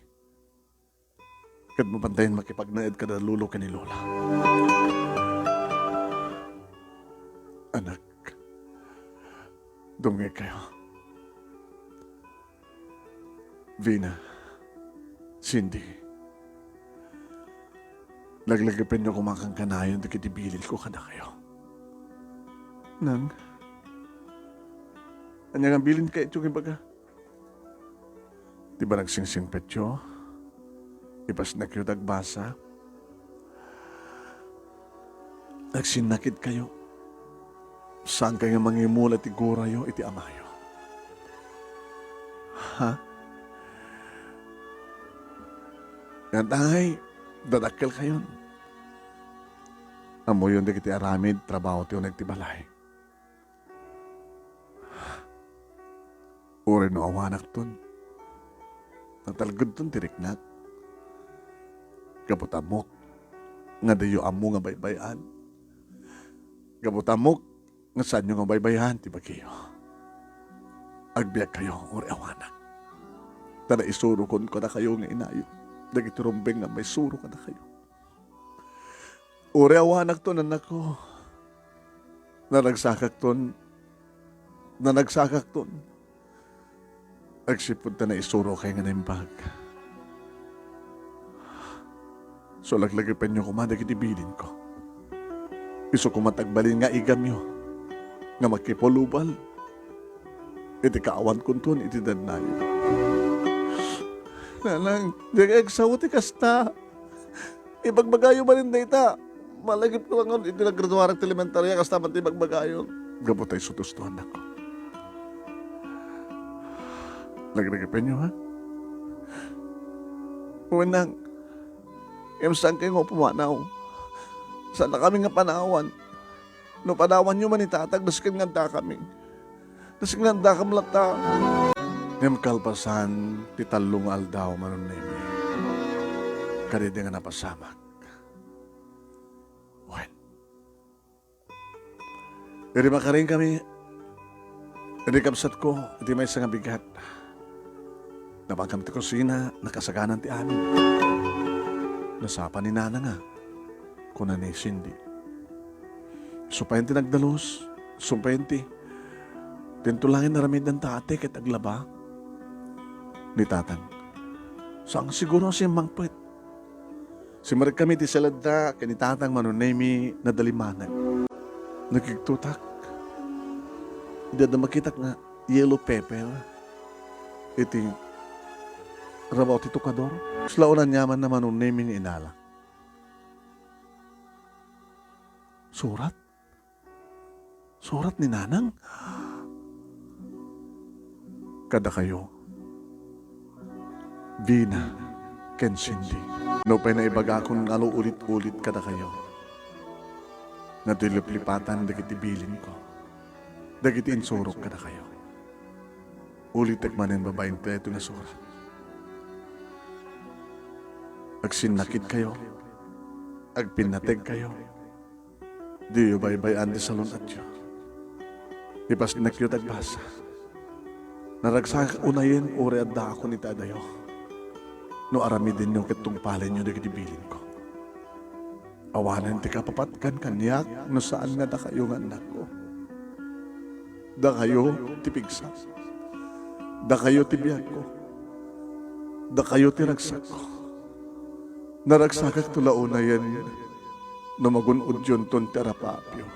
Ket mapantayon makipagnaed kada lolo ken ni lola. Anak, dumngegkayo. Vina, Cindy, laglagipenyo koma kankanayon dagiti bilinko kadakayo. Nang, ania nga bilin kayatyo nga ibaga? Di ba nagsingsingpetyo? Ipasnekyo ti agbasa? Agsinnakitkayo. Saankayo nga mangimula ti gurayo iti amayo. Ha? Ngantay, dadakkelkayon. Ammoyon dagiti aramid trabaho ti uneg ti balay. Uray no awanakton, natalgedton ti riknak. Gapu ta ammok nga diyo ammo nga baybay-an. Gapu ta ammok nga saanyo nga baybay-an ti bagiyo. Agbiagkayo, uray awanak. Ta naisurokon kadakayo nga inayo dagiti rumbeng nga maisuro kadakayo. Uray awanakton, annakko. Nanagsakakton, nanagsakakton. Agsipud ta naisurokay nga naimbag. Sulaglagipenyo koma dagiti bilinko. Isu koma ti agbalin nga igamyo nga makipulubal iti kaawankonton iti dannayo. Nanang, diak agsao ti kasta. Ibagbagayo manen dayta. Malagipko ngarud iti naggraduarak ti elementaria, kasta man ti ibagbagayo. Gapu ta isu ti usto, annakko. Laglagipenyo, ha? Wen, Nang, ngem saankayo nga pumanaw. Saannakami nga panawan. No panawanyo man ni Tatang, nasken nga addakami. Nasken nga addakam latta. Ngem kalpasan ti tallo nga aldaw, Manong Nemi, kadaydi nga napasamak. Wen, idi makarinkami, idi kabsatko iti maysa nga bigat. Napankami ti kusina, nakasaganan ti amin. Nasapa ni Nana nga, kuna ni Cindy. Isu payen ti nagdalus, isu payen ti, dinto laeng nga aramidenta, ate, ket aglaba. Ni Tatang, saan siguro a simmangpet. Simrekami iti saledda ken ni Tatang, Manong Nemi, nadalimanag. Nakigtotak. Idi adda makitak nga yellow pepper iti rabaw ti tukador. Kasla unaniamanna, Manong Nemi, nga inala. Surat? Surat ni Nanang? Kadakayo, Vina ken Cindy. Nupay naibagakon nga alu-ulit-ulit kadakayo, nadiliplipatan dagiti bilinko, dagiti insurok kadakayo. Ulitek manen babaen daytoy nga surat. Agsinnakitkayo. Agpinnategkayo. Diyo baybay-an ti salun-atyo. Ipasnekyo ti agbasa. Naragsakak unayen uray addaakon iti adayo. No aramidenyo ket tungpalenyo dagiti bilinko. Awanen ti kapapatgan kaniak no saan nga dakayo nga annakko. Dakayo ti pigsak. Dakayo ti biagko. Dakayo ti ragsakko. Naragsakakto la unayen no magun-odyonton ti arapaapyo.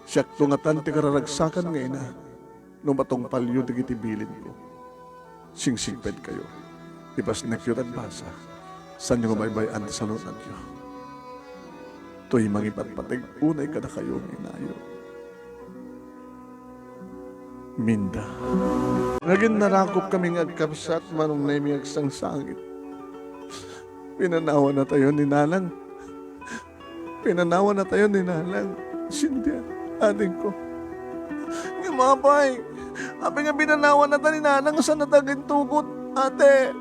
Siakto ngatan ti kararagsakan nga ina no matungpalyo dagiti bilinko. Singsigpedkayo. Ipasnekyo ti agbasa. Saanyo nga baybay-an ti salun-atyo. Toy mangipatpateg unay kadakayo nga inayo. Minda. Nagin narakop kami nga agkabsat, Manong Nemi, agsangsangit. Pinanawanatayo ni Nanang. Pinanawanatayo ni Nanang. Cynthia, adingko. Ngem apay, apay nga pinanawanata ni Nanang, saan nata agintugot, ate?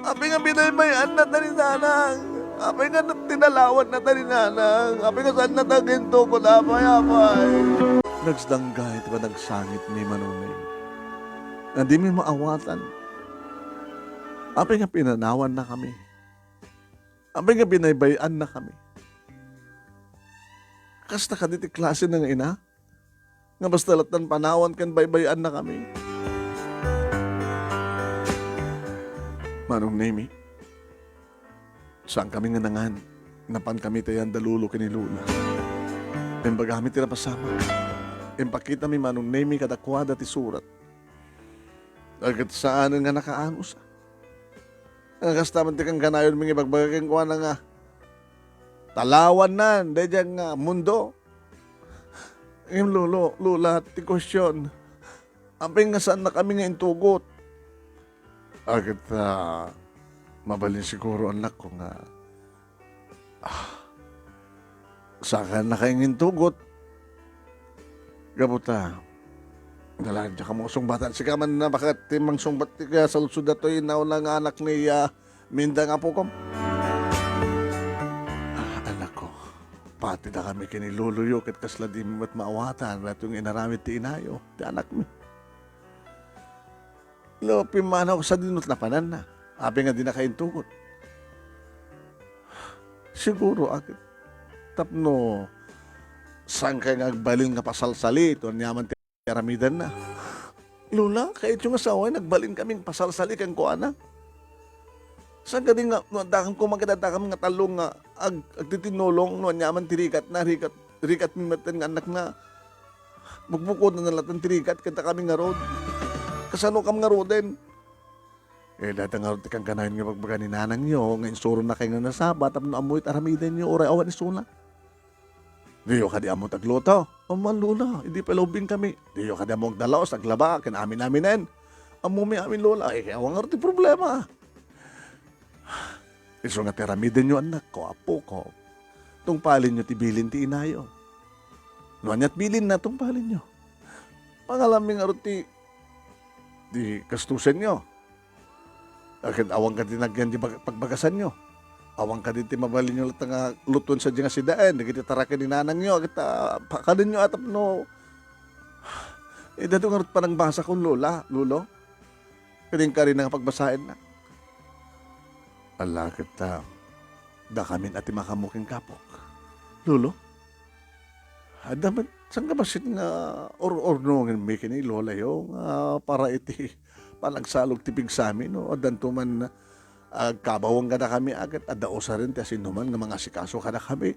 Apay nga binaybay-annata ni Nanang? Apay nga tinalawannata ni Nanang? Apay nga saan nata agintugot, apay, apay? Nagsdangga iti panagsangit ni Manong Nemi. Nga dimi maawatan. Apay nga pinanawannakami? Apay nga binaybay-annakami? Kasta kadi ti klase nga ina? Nga basta lattan panawan ken baybay-annakami? Manong Nemi, saankami nga nangan. Napankami iti ayan da Lolo ken ni Lola. Imbagami ti napasamak. Impakitami, Manong Nemi, kadakuada ti surat. Ket saanen nga nakaanus. Nga kasta met ti kangkanayonmi nga ibagbaga kenkuana nga, talawannan daydiay nga mundo. Ngem, Lolo, Lola, ti question, apay nga saannakami nga intugot? Ket, ah, mabalin siguro, annakko, nga, ah, saannakami nga intugot. Gapu ta, nalaadya ka mo sungbatan. Sika man na, baket ti mangsungbat ti kasaludsod datoy nauna nga anak ni, ah, Minda nga apokom. Ah, anakko, pati dakami ken ni loloyo ket kasla dimi met maawatan daytoy nga inaramid ti inayo, ti anakmi. No, pimmanaw sadino ti napananna. Apay nga dinaka intugot? Siguro, a ket tapno saankay nga agbalin nga pasalsali ti aniaman ti aramidenna. Lola, kayatyo nga saway, nagbalinkaming pasalsali kenkuana. Saan kadi nga, no, addakam koma ket addakam nga tallo nga ag-, agtitinulong no aniaman ti rikatna, rikat, rikatmi metten nga annakna. Bukbukodanna latta ti rikat, ket dakami ngarud. Kasanokam ngaruden? Eh, dayta ngarud ti kankanayon nga ibagbaga ni nanangyo nga insuronnakay nga nasaba tapno ammo iti aramidenyo uray awan isuna. Diyo kadi ammo ti agluto? Ammo, Lola, idi pay laubingkami. Diyo kadi ammo agdalaus, aglaba, ken amin-aminen? Ammomi amin, Lola. Ay, awan ngarud ti problema. Isu nga ti aramidenyo, annakko, apoko. Tungpalenyo ti bilin ti inayo. No aniat bilinna, tungpalenyo. Pangalanmi ngarud ti, ti gastusenyo. Ket awan kadi nagyan ti bag-, pagbagasanyo. Awan kadi ti mabalinyo latta nga lutuen sadiay nga sidaen dagiti taraken ni nanangyo, ket, ah, pakanenyo a tapno. Eh, daytoy ngarud panangbasakon, Lola, Lolo. Ket inkarina nga pagbasaennak. Ala, ket, ah, dakamin a ti makaammo ken kapok. Lolo? Adda met, saan nga bassit nga or-ornongenmi ken ni lolayo nga para iti panagsalog ti pigsami, no? Addanto man agkabawang kadakami, a ket adda usaren ti asinoman nga mangasikaso kadakami.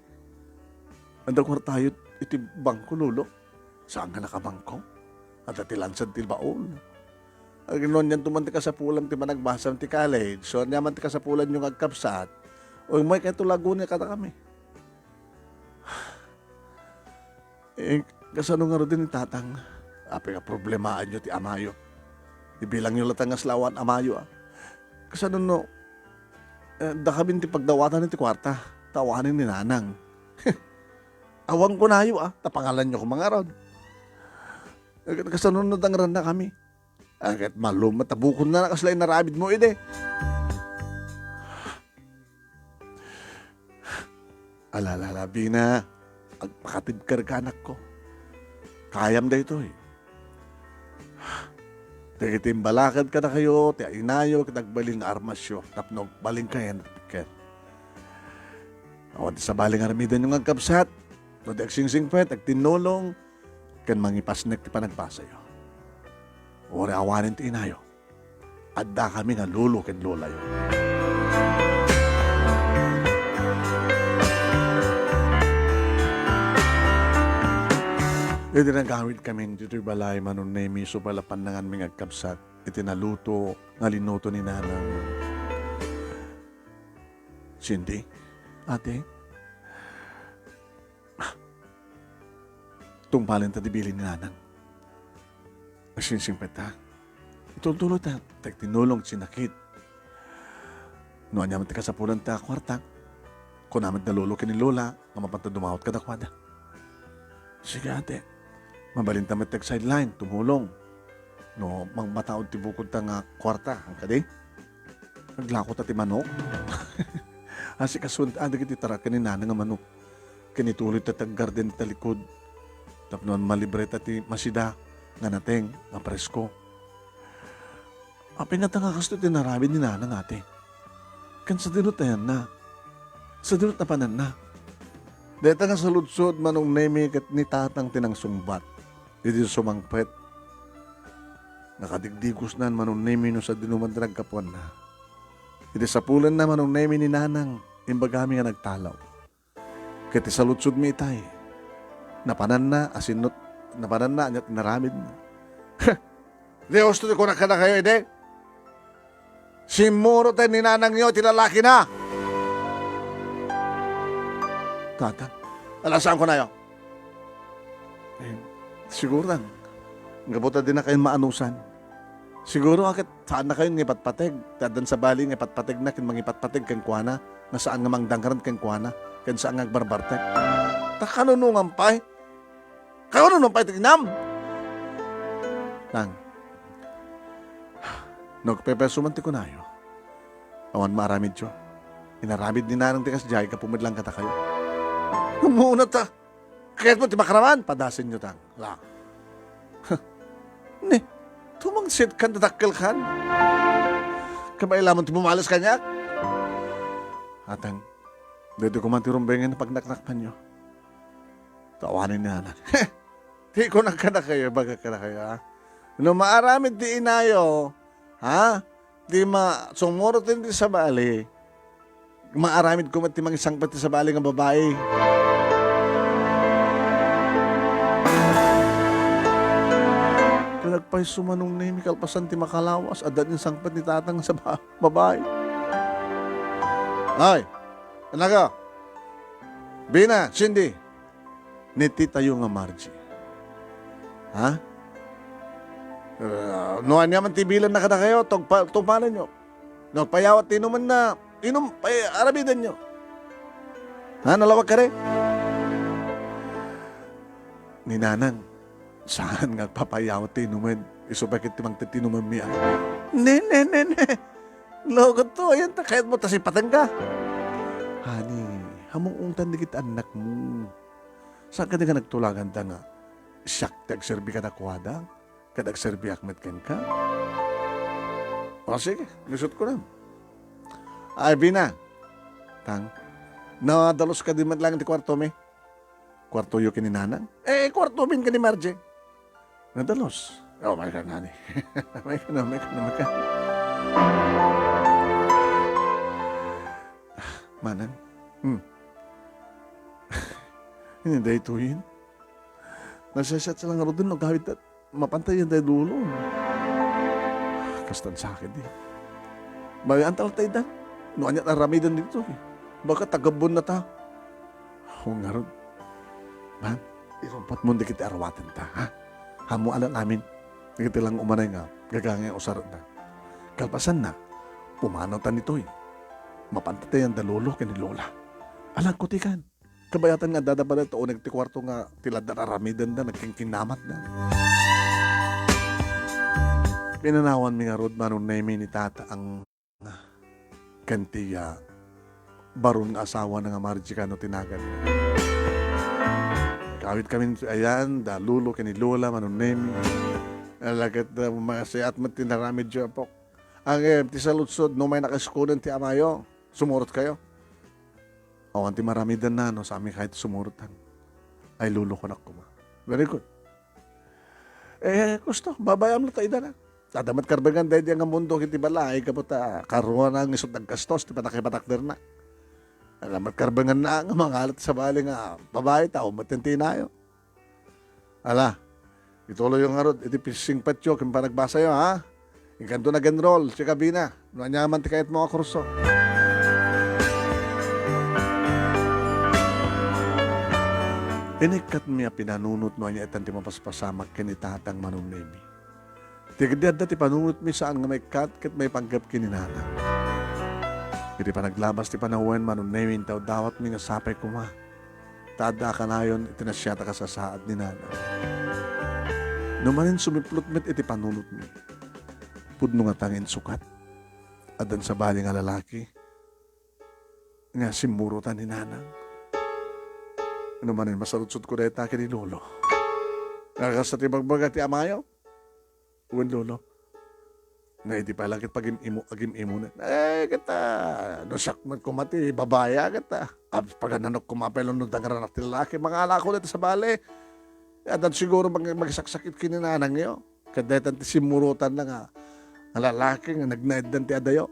Adda kuartayo iti bangko, Lolo? Saan nga nakabangko? Adda ti lansad ti baon. Agno anianto man ti kasapulan ti managbasam ti college, so aniaman ti kasapulanyo nga agkabsat, o immuy kayto Laguna kadakami. Eh, kasano ngaruden ni Tatang? Apay nga problemaanyo ti amayo? Ibilangyo latta nga aslawan amayo, ah. Kasano no, eh, dakamin ti pagdawatan iti kuarta, ta awanen ni Nanang. Awan kunayo, ah, ta pangalanyo koma ngarud. Eh, kasano no dangrannakami? Ah, ket malum-, matabukonna kasla inaramidmo idi. Ala, ala, ala, Bina, agpakatibkerka, anakko. Kayam daytoy. Dagiti imbalakad kadakayo ti inayo ket agbalin nga armasyo tapno agbalinkayo ti piker. Awan ti sabali nga aramidenyo nga agkabsat, no di agsingsingpet, agtinnulong, ken mangipasnek ti panagbasayo. Uray awanen ti inayo. Addakami nga lolo ken lolayo. Idi nagawidkami ditoy balay, Manong Nemi, isu pay la pannanganmi nga agkabsat iti naluto nga linuto ni Nanang. Cindy, ate, tungpalenta ti bilin ni Nanang. Agsingsingpet ta. Itultuloyta, ta agtinnulong ti sinakit. No ania met ti kasapulanta a kuarta, kuna met da lolo ken ni lola nga mapanta dumawat kadakuada. Sige, ate. Mabalinta met ti ag-sideline, tumulong. No mangmataud ti bukodta nga kuarta, ang kadi? Aglako ta ti manok. Asikasuenta dagiti tarak ken ni Nanang nga manok. Ken ituloyta ti aggarden ita likud. Tapno malibreta ti masida nga nateng, nga presko. Apay ngata nga kastoy ti inaramid ni Nanang, ate? Ken sadino ti ayanna? Sadino ti napananna? Dayta nga saludsod, Manong Nemi, ket ni Tatang ti nangsungbat. Idi sumangpet, nakadigdigosnan, Manong Nemi, no sadino man ti naggapuanna. Idi sapulenna, Manong Nemi, ni Nanang, imbagami nga nagtalaw. Ket ti saludsodmi itay, napananna, asinno, napananna, ania ti inaramidna. Dios ti kunak kadakayo idi? Simmurot ni Nanangyo iti lalakina. Tatang, ala, saan kunayo? Eh, siguro, Tang, gapu ta dinakayon maanusan. Siguro, a ket saannakayon nga ipatpateg. Ta addan sabali nga ipatpategna ken mangipatpateg kenkuana, nga saan nga mangdangren kenkuana, ken saan nga agbarbartek. Ta kanunongan pay? Kanunongan pay ti inam? Tang, no agpepeso man ti kunayo, awan maaramidyo. Inaramid ni Nanang ti kasdiay gapu met laeng kadakayo. Umuna ta! Kayatmo ti makaraman? Padasenyo, Tang. La. Ne, tumangsit kan, dadakkel kan. Kabay lamang ti bumalas kaniak. Atang, daytoy koma ti rumbeng nga pagnaknakpanyo. Tawanin ni Nanang. Ti kunak kadakayo, ibaga kadakayo, ha? No maaramid ti inayo, ha? Di ma-, sumurot ti sabali. Maaramid koma ti mangisangpet ti sabali nga babai. Nagpayso, Manong Nemi, kalpasan ti makalawas, adda insangpet ni Tatang sa ba-, babai. Ay, anaka, Bina, Cindy, ni titayo nga Margie. Ha? Ah, no ania man ti bilanna kadakayo, tugpa-, tungpalenyo. No agpayawat ti inumenna, inum-, pay-, aramidenyo. Ha, nalawag kadi? Ni Nanang, saan nga agpapayawat ti inumen. Isu pay ket ti mangtitinumenmi, a. Ne, ne, ne, ne. Loko to, ayan ta, kayatmo ta sipatengka. Honey, hamuongtan dagiti annakmo. Saan kadi nga nagtulaganta nga siak ti agserbi kadakuada, ket agserbiak met kenka? O, sige, lisutko na. Ay, Bina. Tang, nadalus kadi met laeng ti kuartomi? Kuartoyo ken ni Nanang? Eh, kuartomin ken ni Margie. Nadalus. O, mayka, honey. Mayka na, mayka na, mayka. Manang. Hmm. Ini daytoyen. Nasaysayaat sa la ngaruden no agawidta, mapanta dayta lolo. Kastan sakit, eh. Mabian ta latta ida. No ania ti aramiden ditoy, eh. Baka tagabbonna ta. O ngarud. Man, irumpatmon dagiti aruatenta, ha? Ammo alan amin. Dagiti lang umanay nga gagangay usarenna. Kalpasanna, pumanawtan ditoy. Mapanta dayta lolo ken ni lola. Alanko ti kan. Kabayatan nga addada pay dayta uneg ti kuarto nga ti ladda aramidenda, nagkinkinamatda. Pinanawanmi ngarud, Manong Nemi, ni Tata ang ken ti, ah, baron nga asawana nga Margie kano ti naganna. Kawit kami ayan, da lolo ken ni lola, Manong Nemi. Alaket da masayaat met ti naramidyo, apok. Ngem, ti saludsod, no may nakaiskunen ti amayo, sumurot kayo. Awan ti maramidan nano, saan mi kayat sumurotan. Ay, lolo, kunak koma. Very good. Eh, kusto, babayam la ta ida na. Adda met karbengan daydi nga mundo iti balay, gapu ta karuana nga isut' naggastos ti panakipatakderna. Adda met karbenganna nga mangalat sa bali nga babai, tao met ti inayo. Ala, ituloyyo ngarud iti singpetyo ken panagbasayo, ha? Inkanto nag-enroll, sika Bina, no aniaman ti kayatmo a kurso. Inikkatmi a pinanunot no ania itan ti mapaspasamak ken ni Tatang Manong Nemi. Ti ketdi adda ti panunotmi saan nga maikkat ket maipanggep ken ni Nanang. Iti panaglabas ti panawen, Manong Nemi, intawdawatmi nga sapay koma ta adda a kanayon iti nasayaat a kasasaad ni Nanang. No manen sumiplot met iti panunotmi, pudno ngata nga insukat. Addan sabali nga lalaki nga simmurotan ni Nanang. No manen masaludsodko dayta ken ni Lolo. Nga kasta ti ibagbaga ti amayo? Wen, Lolo. Nga idi pay la ket pagim-imo-, agim-imonen. Eh, ket, ah, no siak met koma ti babai, ah, ket, ah, apay, pagananok koma pay no dangranak ti lalaki, mangalako dita sa bale. Addan siguro mag-, makisaksakit ken ni nanangyo. Ket daytan ti simmurotanna nga, nga lalaki nga nagnaeddan ti adayo.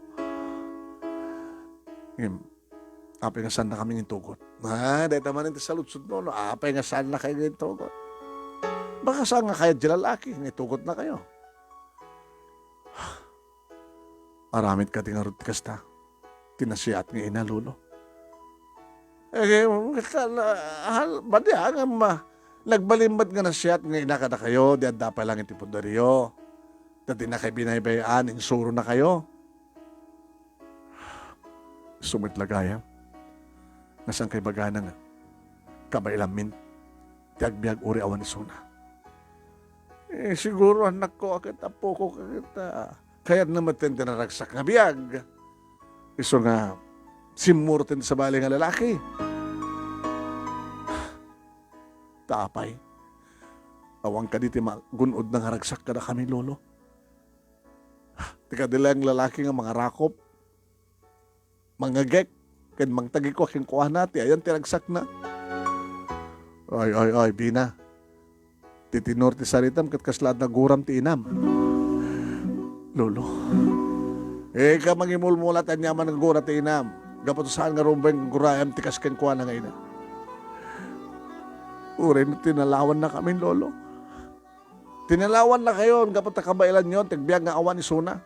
Ngem, apay nga saannakami nga intugot? Ah, dayta manen ti saludsodmo, no? Apay nga saannakayo nga intugot? Baka saan nga kayat ti lalaki nga itugotnakayo? Aramid kadi ngarud ti kasta? Ti nasayaat nga ina, Lolo. Eh, kasta, hal-, madi, ah, ngem, ah, nagbalin met nga nasayaat nga ina kadakayo, di adda pay laeng iti puderyo. Ta dinakay binaybay-an, insuronakayo. Isu met la gayam, nga saankay ibagana nga kabaelanmin ti agbiag uray awan isuna. Eh, siguro, annakko, ket, apoko, ket, ah, kayatna met ti naragsak nga biag. Isu nga simmuroten ti sabali nga lalaki. Ta apay, awan kadi ti magun-odna nga ragsak kadakami, Lolo? Ti kadi laeng lalaki nga mangarakop, mangngegek, ken mangtagikua kenkuana, ti ayan ti ragsakna. Ay, ay, ay, Bina. Ti tenor ti saritam ket kasla naguram ti inam. Lolo. Ika mangimulmula ti aniaman nga gura ti inam. Gapu ta saan nga rumbeng gurayam ti kas kenkuana nga ina. Uray no tinalawannakamin, Lolo. Tinalawannakayon gapu ta kabaelanyo ti agbiag nga awan isuna.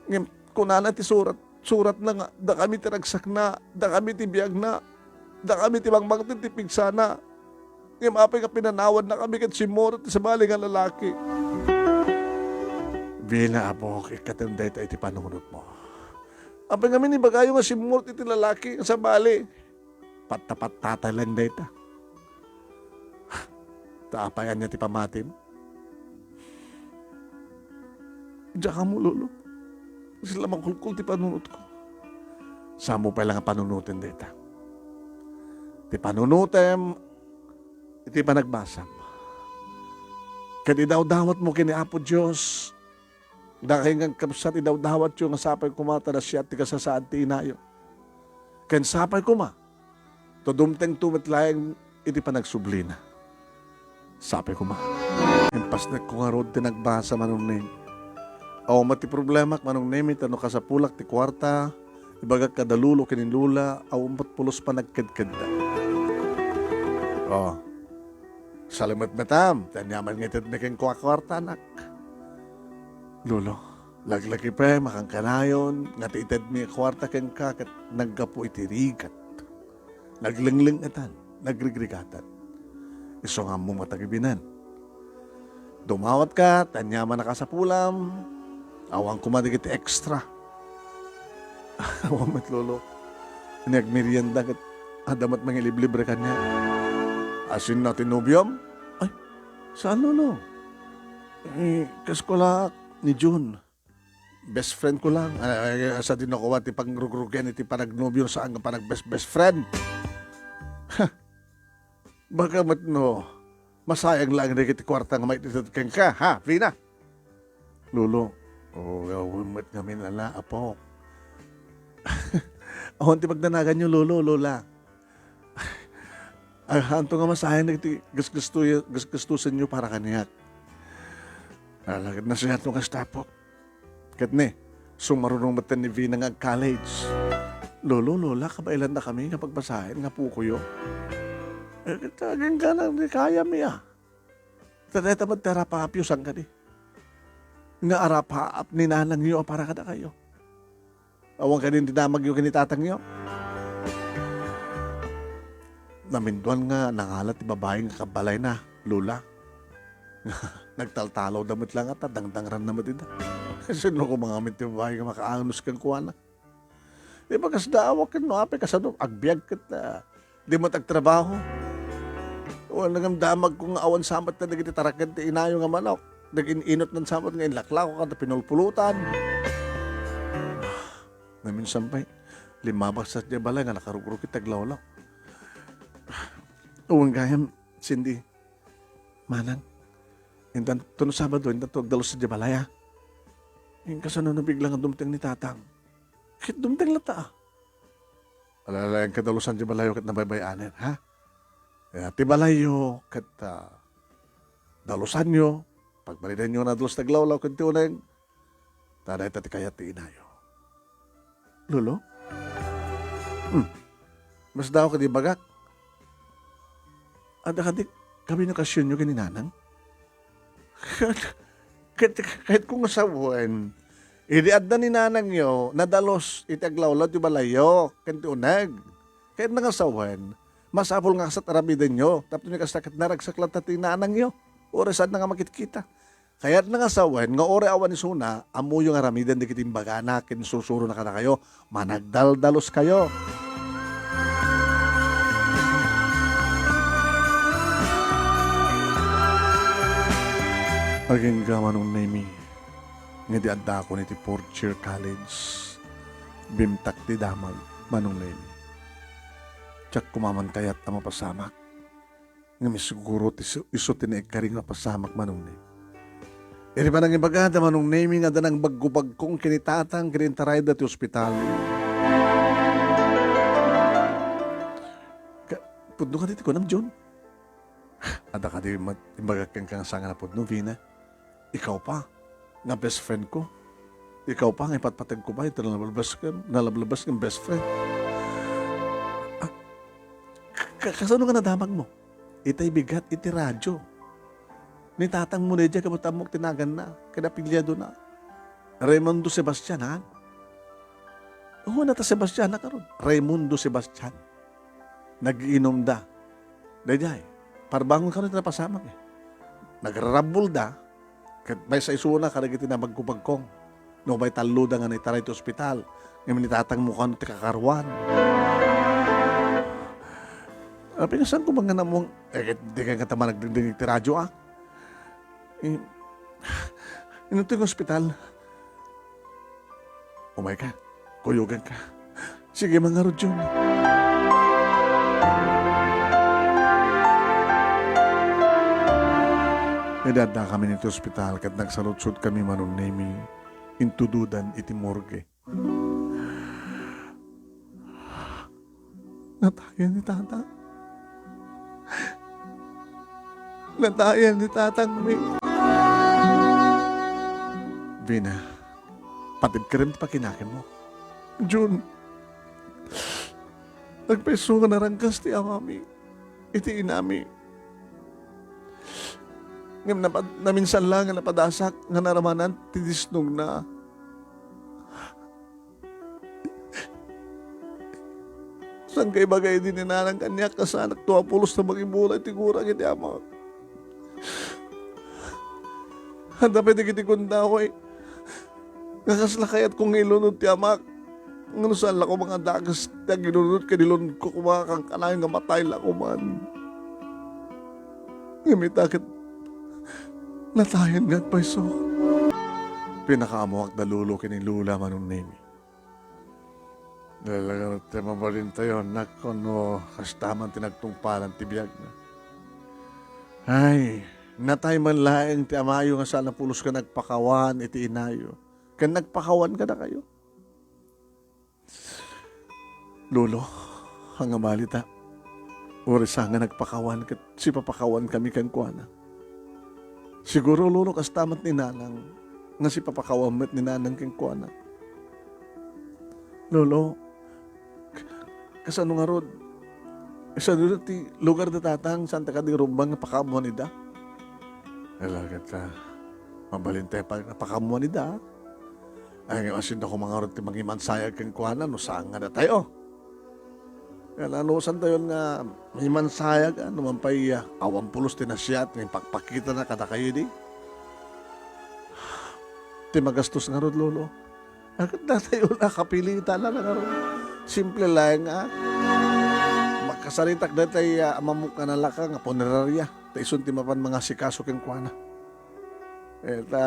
Ngem kunana ti surat, suratna nga, dakami ti ragsakna, dakami ti biagna, dakami ti bangmangted ti pigsana. Ngem apay nga pinanawannakami ket simmurot ti sabali nga lalaki? Bina, apok, ikkatem dayta iti panunotmo. Apay ngamin ibagayo nga simmurot iti lalaki nga sabali? Pattapattata laeng dayta. Ta apay ania ti pamatim? Diak ammo, Lolo. Sila makulkol ti panunotko. Saanmo pay la nga panunoten dayta. Ti panunotem iti panagbasam. Ket idawdawatmo ken ni Apo Dios. Dakay nga agkabsat, idawdawatyo nga sapay koma ta nasayaat ti kasasaad ti inayo. Ken sapay koma ta dumtengto met laeng iti panagsublina. Sapay koma. Impasnekko ngarud ti nagbasa, Manong Nemi. Awan met ti problemak, Manong Nemi, ta no kasapulak ti kuarta, ibagak kada lolo ken ni lola, awan met pulos panagkedkedda. Oh. Salimetmetam, ti aniaman nga itedmi kenka a kuarta, anak. Lolo, laglaki pay, makankanayon, nga ti itedmi a kuarta kenka ket naggapu iti rigat. Naglengleng-etan, nagrigrigatan. Isu nga ammom a tagibinan. Dumawatka, ti aniaman a kasapulam, awan koma dagiti extra. Awan met, Lolo. Ni agmerienda ket adda met mangiliblibre kaniak. Asinna ti nobiom? Ay, saan, Lolo? Eh, kaeskuelaak ni June. best friend ko lang. Ay, ay, ay, sadino ko ti pangrugrugian iti panagnobio, saan nga panag-best, best friend. Baka met no, masayang lang dagiti kuarta nga maited kenka, ha, Vina? Lolo, o, gawem met ngamin, ala, apo. Awan ti pagdanaganyo, Lolo, Lola. Ay, haanto nga masayang dagiti gasgasto-, gasgastosenyo para kaniak. Ala, ket nasayaat no kasta, apo. Ket ni, sumarunong met ni Vina nga ag-college. Lolo, Lola, kabaelannakami nga pagbasaen nga apokoyo. Eh, ket agingga na, di kayami, a. Ta dayta met ti arapaapyo, saan kadi? Nga arapaap ni nanangyo a para kadakayo. Awan kadi dinamagyo ken ni tatangyo? Naminduan nga nangalat ti babai nga kabbalayna, Lola. Nagtaltalawda met la ngata, dangdangranna met ida. Sino ko mangamin ti babai nga makaanus kenkuana? Di ba kasda awak ken no apay kasano, agbiag ket, ah, di met agtrabaho. Wen, nagdamdamagko nga awan sa met dagiti taraken ti inayo nga manok. Nagin-inutnan sa met nga inlaklako kada pinulpulutan. Naminsan pay, limmabak sa diay balay nga nakarugruk iti aglawlaw. Wen gayam, Cindy, Manang, intanto no Sabado, intanto agdalus sa diay balay, a. Wen kasano no bigla nga dumteng ni Tatang? Ket dumteng latta, a. Ala, ala, ket dalusan ti balayyo ket nabaybay-anen, ha? Ya, ti balayyo ket, ah, dalusanyo, pagbalidanyo nga nadalus ti aglawlaw ken ti uneg, ta dayta ti kayat ti inayo. Lolo? Hmm. Masdaaw kadi bagak? Adda kadi komunikasionyo ken ni Nanang? Ket, ket, ket kayatko nga sawen, idi adda ni nanangyo, nadalus iti aglawlaw ti balayyo ken ti uneg. Kayatna nga sawen, masapul nga kasta aramidenyo, tapno ni kasta ket naragsak latta ti nanangyo, uray saanna nga makitkita. Kayatna nga sawen nga uray awan isuna, ammoyo nga aramiden dagiti imbagana ken sursurona kadakayo, managdaldaluskayo. Agingga, Manong Nemy, nga idi addakon iti fourth year college, bimtak ti damag, Manong Nemy. Diak koma man kayat a mapasamak. Ngem siguro ti isu, isu ti naikari nga pasamak, Manong Nemy. Idi panangibagada, Manong Nemy, nga adda nangbagkubagkong ken ni Tatang ken intarayda ti ospital. Ka, pudno kadi ti kunam, Jun? Adda kadi mat-, imbagak kenka nga saan nga napudno, Vina? Ikaw pa, nga best friend ko. Ikaw pa, nga ipatpategko pa, iti nalablabas ken, nalablabas ken best friend. Ah, ka-, kasano nga nadamagmo? Itay bigat iti radyo. Ni tatangmo daydiay, ket ammok ti naganna, ket apelidona. Raymundo Sebastian, ha? Wen, ta Sebastian na karon. Raymundo Sebastian. Nagiinumda. Daydiay, parbangon karon ti napasamak, eh. Nagrarabbulda, ket maysa isuna kadagiti nabagkubagkong. No, bay talloda nga naitaray ti ospital, ngem ni tatangmo kano ti kakaruan. Apay nga saan ko man nga namuang, eh, ket di kay nga ta managdengdeng iti radyo, ah. Eh, ino ti nga ospital? Umayka, kuyoganka. Sige, mangarud, Jun. Idi addakami iti ospital ket nagsaludsodkami, Manong Nemy, intudodan iti morgue. Natayen ni Tata. Natayen ni Tatangmi. Vina, patibkerem ti pakinakemmo. Jun, agpayso nga narangkas ti amami iti inami. Ngem napad-, naminsan la nga napadasak nga naramanan ti disnogna. Saan ka ibaga idi ni nanang kaniak nga saanakto a pulos ta mangimula iti gurang iti amak? Adda pay dagiti kundaoy nga kasla kayatko nga ilunod ti amak. Ngem saan la koma nga dakes ti aginunod ken ilunodko koma, kankanayon nga matay la koman. Ngem ita ket natayen nga agpayso. Pinakaammoak da lolo ken ni lola, Manong Nemi. Talaga ti mabalintayo, annak, no kasta man ti nagtungpalan ti biagna. Ay, natay man laeng ti amayo nga saan a pulos ken nagpakawan iti inayo, ken nagpakawan kadakayo. Lolo, ania balita? Uray saan nga nagpakawan ket sipapakawankami kenkuana. Siguro, Lolo, kasta met ni Nanang nga sipapakawan met ni Nanang kenkuana. Lolo, kasano ngarud? Kasano ti lugar da Tatang? Saanta kadi rumbeng nga pakaammuan ida? Ala, ket, ah, mabalin ti pakaammuan ida. Ay, nga, sino koma ngarud ti mangimansayag kenkuana no saan nga datayo? Kananusantayon nga mangimansayag, ah, no man pay, ah, awan pulos ti nasiat nga ipakpakitana kadakayo idi? Ti magastos ngarud, Lolo. Ket datayo la, kapilitan la ngarud. Simple laeng, ah. Makasaritak daytay, ah, amamok nga nalaka nga punerarya. Ta isun ti mapan mangasikaso kenkuana. Eh, ta,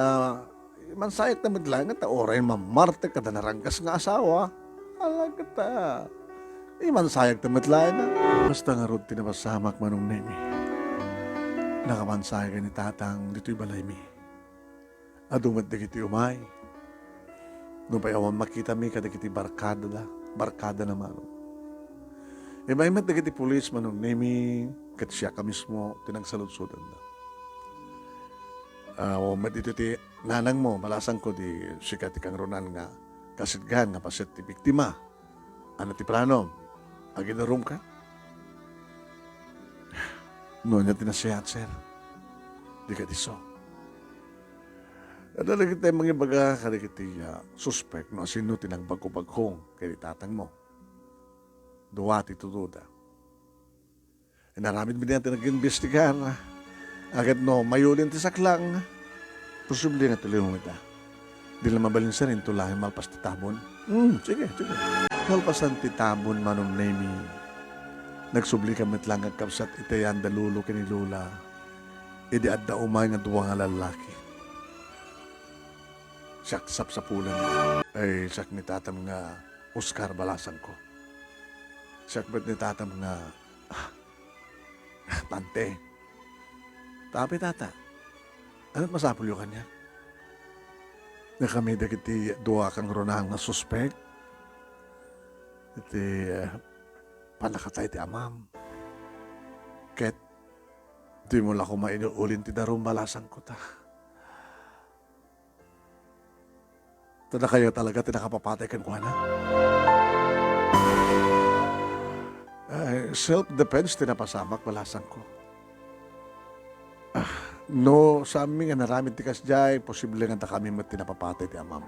imansayagta met laeng ta uray mammartek kada naranggas nga asawa. Ala, ket, ah, imansayagta met laeng, ah. Kasta ngarud ti napasamak, Manong Nemi. Nakamansayagan ni Tatang ditoy balaymi. Adu met dagiti umay. Nupay awan makitami kadagiti barkada, barkada na Manong. Immay met dagiti pulis, Manong Nemi, ket siak a mismo ti nagsaludsodanda. Ah, awan met ditoy ti nanangmo, balasangko, di sika ti kangrunaan nga kasidgan nga paset ti biktima. Ania ti planom? Agidarumka? No ania ti nasiat, sir? Di kadi isu. Adda dagiti mangibaga kadagiti, ah, suspek no asino ti nagbagubagong ken ni tatangmo. Dua ti tutuda. Inaramidmi ti nag-imbestigar. Ket no mayulin ti saklang, posible nga tuloy mo ita. Di la mabalin, sir, into laeng malpas ti tabon. Hmm, sige, sige. Kalpasan ti tabon, Manong Nemi, nagsublika met laeng nga agkabsat iti ayan da lolo ken ni lola. Idi adda umay nga dua nga lallaki. Siak sapsapulan. Ay, siak ni tatam nga Oscar, balasangko. Siak met ni tatam nga, ah, Tante. Tapay, tata, ania ti masapulyo kaniak? Nga kami dagiti dua kangrunaan nga suspek iti, eh, pannakatay ti amam. Ket dimo la koma iniulin ti darum, balasangko, ta. Ta dakayo talaga ti nakapapatay kenkuana. Ay, self-defense ti napasamak, balasangko. Ah, no saanmi nga naramid ti kasdiay, posible nga dakami met ti napapatay ti amam.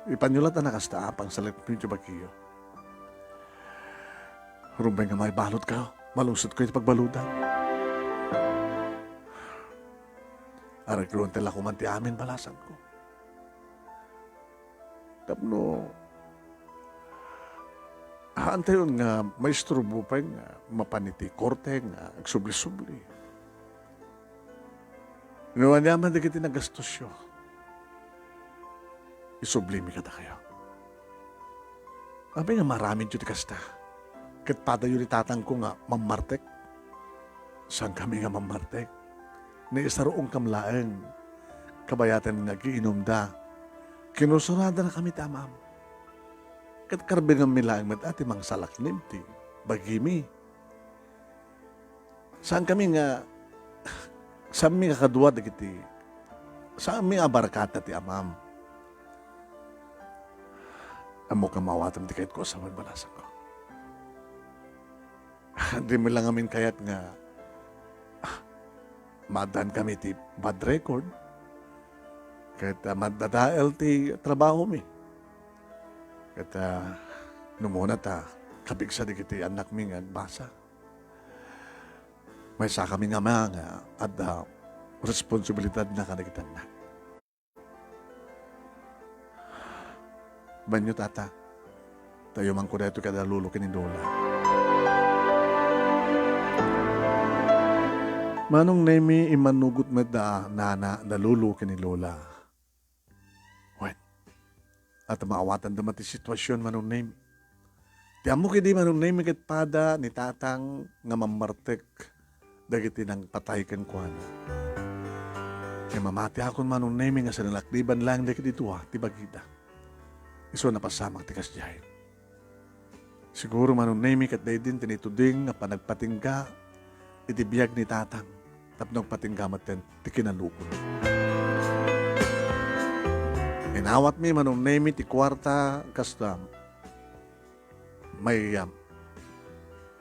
Ipanyo la ta nakasta, pangsalaknibyo ti bagiyo. Rumbeng nga maibaludka, malungsotko iti pagbaludan. Areglonta la koman ti amin, balasangko. Tapno, haantayon nga maisturbo pay nga mapan iti korte nga agsubli-subli. No ania man dagiti nagastusyo, isublimi kadakayo. Apay nga maaramidyo ti kasta? Ket padayo ni tatangko nga mammartek? Saankami nga mammartek. Naisaruongkam laeng. Kabayaten nga agiinumda, kinursonadanakami ti amam. Ket karbinganmi laeng met a ti mangsalaknib ti bagimi. Saankami nga, saanmi nga kadua dagiti, saanmi a barkada ti amam. Ammok nga maawatem ti kayatko a sawen, balasangko. Dimo la ngamin kayat nga, ah, maaddaankami ti bad record. Ket, ah, madadael ti trabahomi. Ket, ah, no umuna ta kapigsa dagiti annakmi nga agbasa. Maysakami nga ama nga adda responsibilidadna kadagiti annak. Banyo, tata. Tayo man ko daytoy kada lolo ken ni lola. Manong Nemi, immanugot met da nana, da lolo ken ni lola. Wen, at maawatanda met ti situasion, Manong Nemi. Ti ammok idi, Manong Nemi, ket pada ni tatang nga mammartek dagiti nangpatay kenkuana. Ket mamatiakon, Manong Nemi, nga sinalakliban laeng dagiti dua ti bagida. Isu a napasamak ti kasdiay. Siguro, Manong Nemi, ket daydin ti naituding nga panagpatingga iti biag ni tatang tapno agpatingga metten ti kinalubong. Inawatmi, Manong Nemi, ti kuarta kasta may, ah,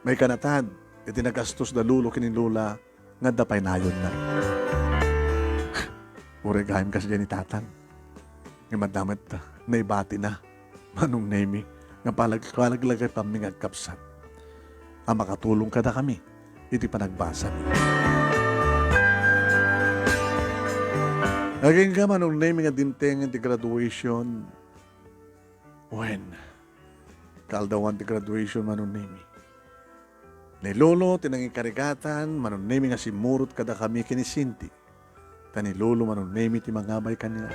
may kanatad iti nagastos da lolo ken ni lola nga adda pay nayonna. Uray gayam kasdiay ni tatang. Ngem adda met naibatina, Manong Nemi, nga palag-, palaglagipammi nga agkabsat a makatulong kadakami iti panagbasami. Agingga, Manong Nemi, nga dimtengen ti graduation. Wen, kaaldawan ti graduation, Manong Nemi. Ni Lolo ti nangikarigatan, Manong Nemi, nga simmurot kadakami ken ni Cindy. Ta ni Lolo, Manong Nemi, ti mangabay kaniak.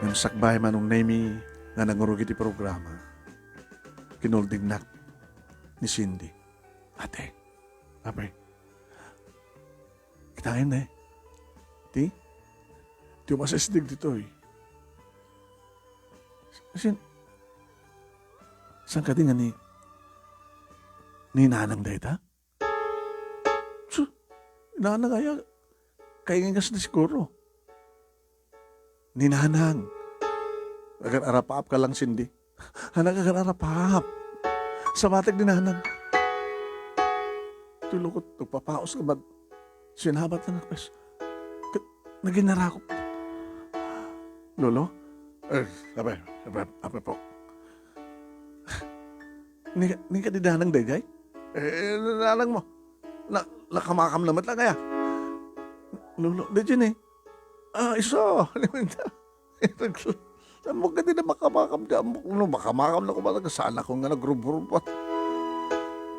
Ngem sakbay, Manong Nemi, nga nangrugi ti programa, kinuldingnak ni Cindy. Ate, apay, kitaen, eh. Ti? Ti umasesdeg ditoy. Sin-, saan kadi nga ni, ni Nanang dayta? Su, Nanang aya, kaingas na siguro. Ni Nanang. Agar-arapaap ka lang, Cindy. Anak, agar-arapaap. Sa batek ni Nanang. Tulukot, nagpapaos ka ba? Sinabat na nakpes. Ka-, naging narakop. Lolo? Eh, abe, abe, abe po. Ni, ni ka di Nanang dayjay? Eh, Nanang mo. Na, nakamakam na met lang kaya. Lolo, dayjay ni. Ah, iso. Ammok ka di na makamakam di ammok. No, makamakam na kumata, saan ako nga nagrubrubat.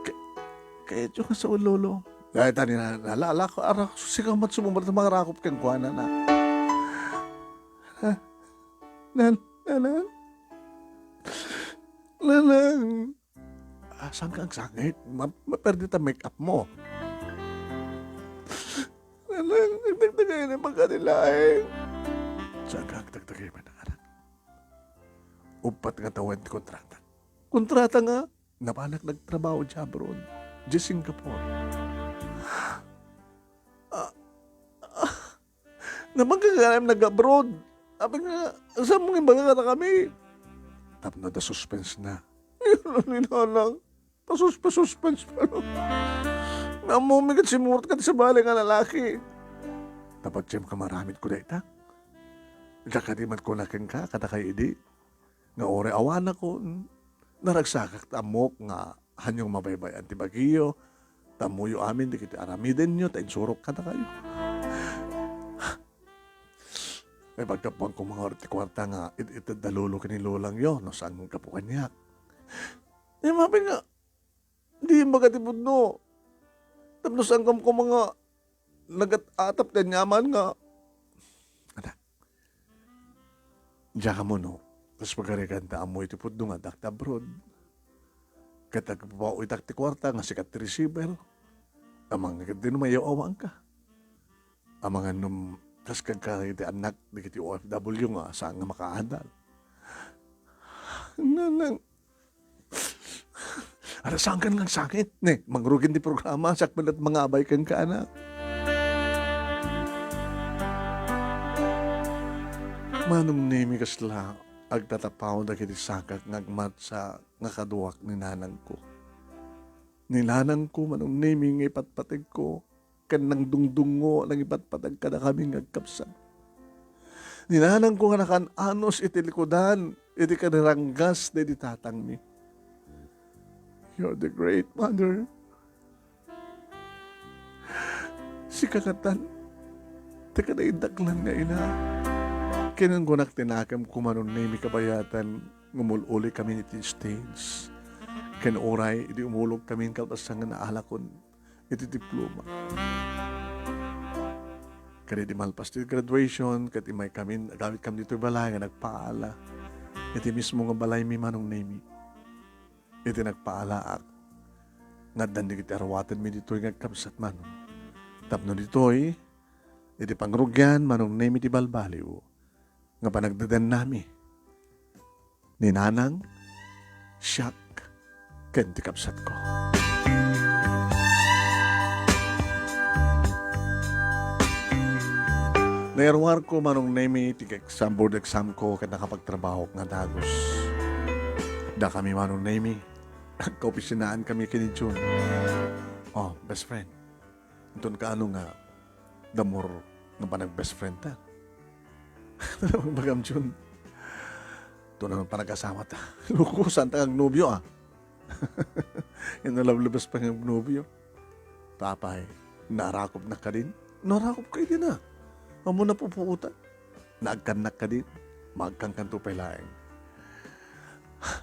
Ka-, kaya tiyo ka sa Lolo. Dahil tani na, nalala ko, ara, sika mat sumumar na mangarakop kenkuana na. Ha? Nan-, Nanang? Nanang? Ah, saan ka agsangit? Ma-, maperdi ta make-up mo. Nanang, nagdagdagay na pagkanilaeng. Saan ka agdagdagay man, anak? Uppat nga tawen ti kontrata. Kontrata nga? Napanak nagtrabaho di abroad, di Singapore. Ah, ah, naman ka nga nag-abroad. Apay nga, saan mo nga imbagak kadakami? Tapno da suspense na. Ni Nanang, pasuspe-suspense pa, no? Ammom ket simmurot ka sa balay nga lalaki. Tapno ti makaramid ko dayta. Diak kadi met kuna kenka, kadakay idi. Nga uray awanakon, naragsakak ta ammok nga haanyo mabaybay-an ti bagiyo, ta ammoyo amin dagiti aramidenyo ta insurok kadakayo. Ay, pagtapuan ko nga ti kuarta nga it-ited da lolo ken ni lolangyo, no saan nga gapu kaniak. Ay, mabi nga, di imbaga ti pudno. Tapno saan kam-, koma nga nagat-atap ti aniaman nga, anak, diak ammo no, kas pagarigan ta ammo iti pudno nga addak ti abroad. Ket agpapao itak ti kuarta nga sikat ti receiver. Amangan ket di no mayaw-awaanka. Amangan no kas kenka iti annak dagiti O F W nga saan nga makaadal. Nanang, Ara, saan ka nga agsangit? Ne, mangrugin ti programa, siak met mangabay kenka, anak. Manong Nemi, kasla agtatapaw dagiti sakak nga agmatsa nga kaduak ni nanangko. Ni nanangko, Manong Nemi, nga ipatpategko, ken nangdungdungngo, nangipatpateg kadakami nga agkabsat. Ni nanangko nga nakan-anos iti likudan, iti kinaranggas daydi tatangmi. You're the great mother. Sika katan, ti kadaidaklan nga ina. Kinanggunak ti nakemko, Manong Nemi, kabayatan, ngumul-uli kami iti stage. Ken uray, idi umulog kami kalpasan nga naalakon. iti diploma. Kadi di malpas ti graduation, ket immay kami, agawid kami ditoy balay nga nagpaala. Iti mismo nga balaymi, Manong Nemi. Iti nagpaalaak, nga addan dagiti aruatenmi ditoy nga agkabsat, Manong. Tapno ditoy, iti pangrugian, Manong Nemi, ti balbaliw nga panagdedennami ni Nanang, siak, ken ti kabsatko. Nairuarko, Manong Nemi, ti exam, board exam ko, ket nakapagtrabahok nga dagus. Dakami, Manong Nemi, agkaopisinaan kami ken ni Jun. Oh, best friend. Inton kaano nga damor nga panag-best friend ta? Bagam, Jun. Ito naman panag-asawa ta. Luko, saan ta nga agnobio, ah? Inalablugas pa nga agnobio. Tapay, narakop na kadin? Narakop ka, idi na. Amo na pupuutan. Naagkannak kadin? Maagkankanto pay laeng.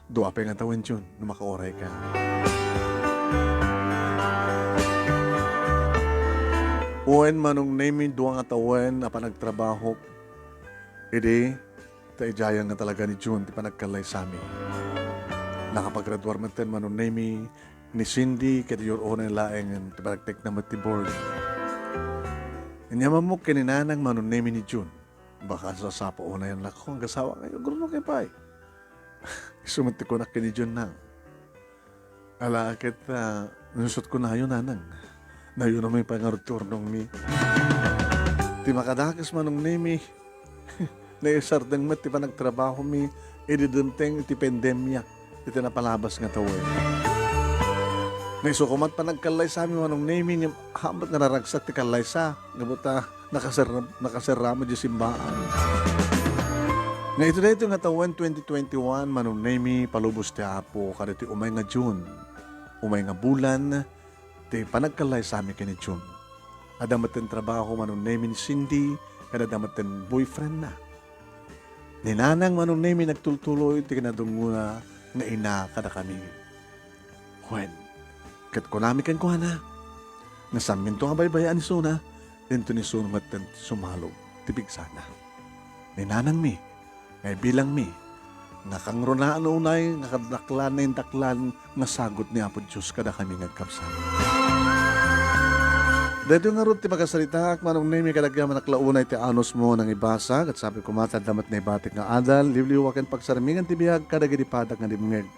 Dua pay nga tawen, Jun, no makauray ka. Wen, Manong Nemi, dua nga tawen a panagtrabahok. Idi, ta idiayen nga talaga ni Jun ti panagkallaysami. Nakapaggraduar metten, Manong Nemi, ni Cindy, ket iyor unay laeng ti panagtekna met ti board. Inyamammok ken ni Nanang, Manong Nemi, ni Jun. Baka sasapa unay a nako, agsawa nga, agruno kay pay. Isu met ti kunak ken ni Jun, Nang. Ala ket, ah, nusot ko nayo, Nanang. Nayo na may pangarud ti urnongmi. Ti makadakes, Manong Nemi. Naisardeng met ti panagtrabahomi idi dimteng iti pandemia iti napalabas nga tawen. Naisuko met panagkallaysami, Manong Nemi, ngem haan met nga naragsak ti kallaysa. Gapu ta nakaserra-, nakaserra met diay simbaan. Nga iti daytoy nga tawen twenty twenty-one, Manong Nemi, palubos ti Apo kadagiti umay nga June, umay nga bulan ti panagkallaysami ken ni June. Adda metten trabaho, Manong Nemi, ni Cindy, ken adda metten boyfriendna. Ni Nanang, Manong Nemi, nagtultuloy ti kinadungngona nga ina kadakami. Wen, ket kunami kenkuana, nga saanminto a baybay-an isuna, inton isuna metten sumalog ti pigsana. Ni Nanangmi, nga ibilangmi, nga kangrunaan unay nga kadaklan, naindaklan nga sagut ni Apo Dios kadakami nga agkabsat. Daytoy ngarud ti makasaritaak, Manong Nemi, kadagyaman a la unay ti anusmo nangibasa, ket sapay koma ta adda met naibatik nga adal, liwliwa ken pagsarmingan ti biag kadagiti padak nga dimngeg.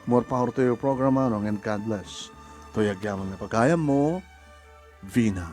More power to your program, Manong, and God bless. Toy agyaman nga pagayammo, Vina.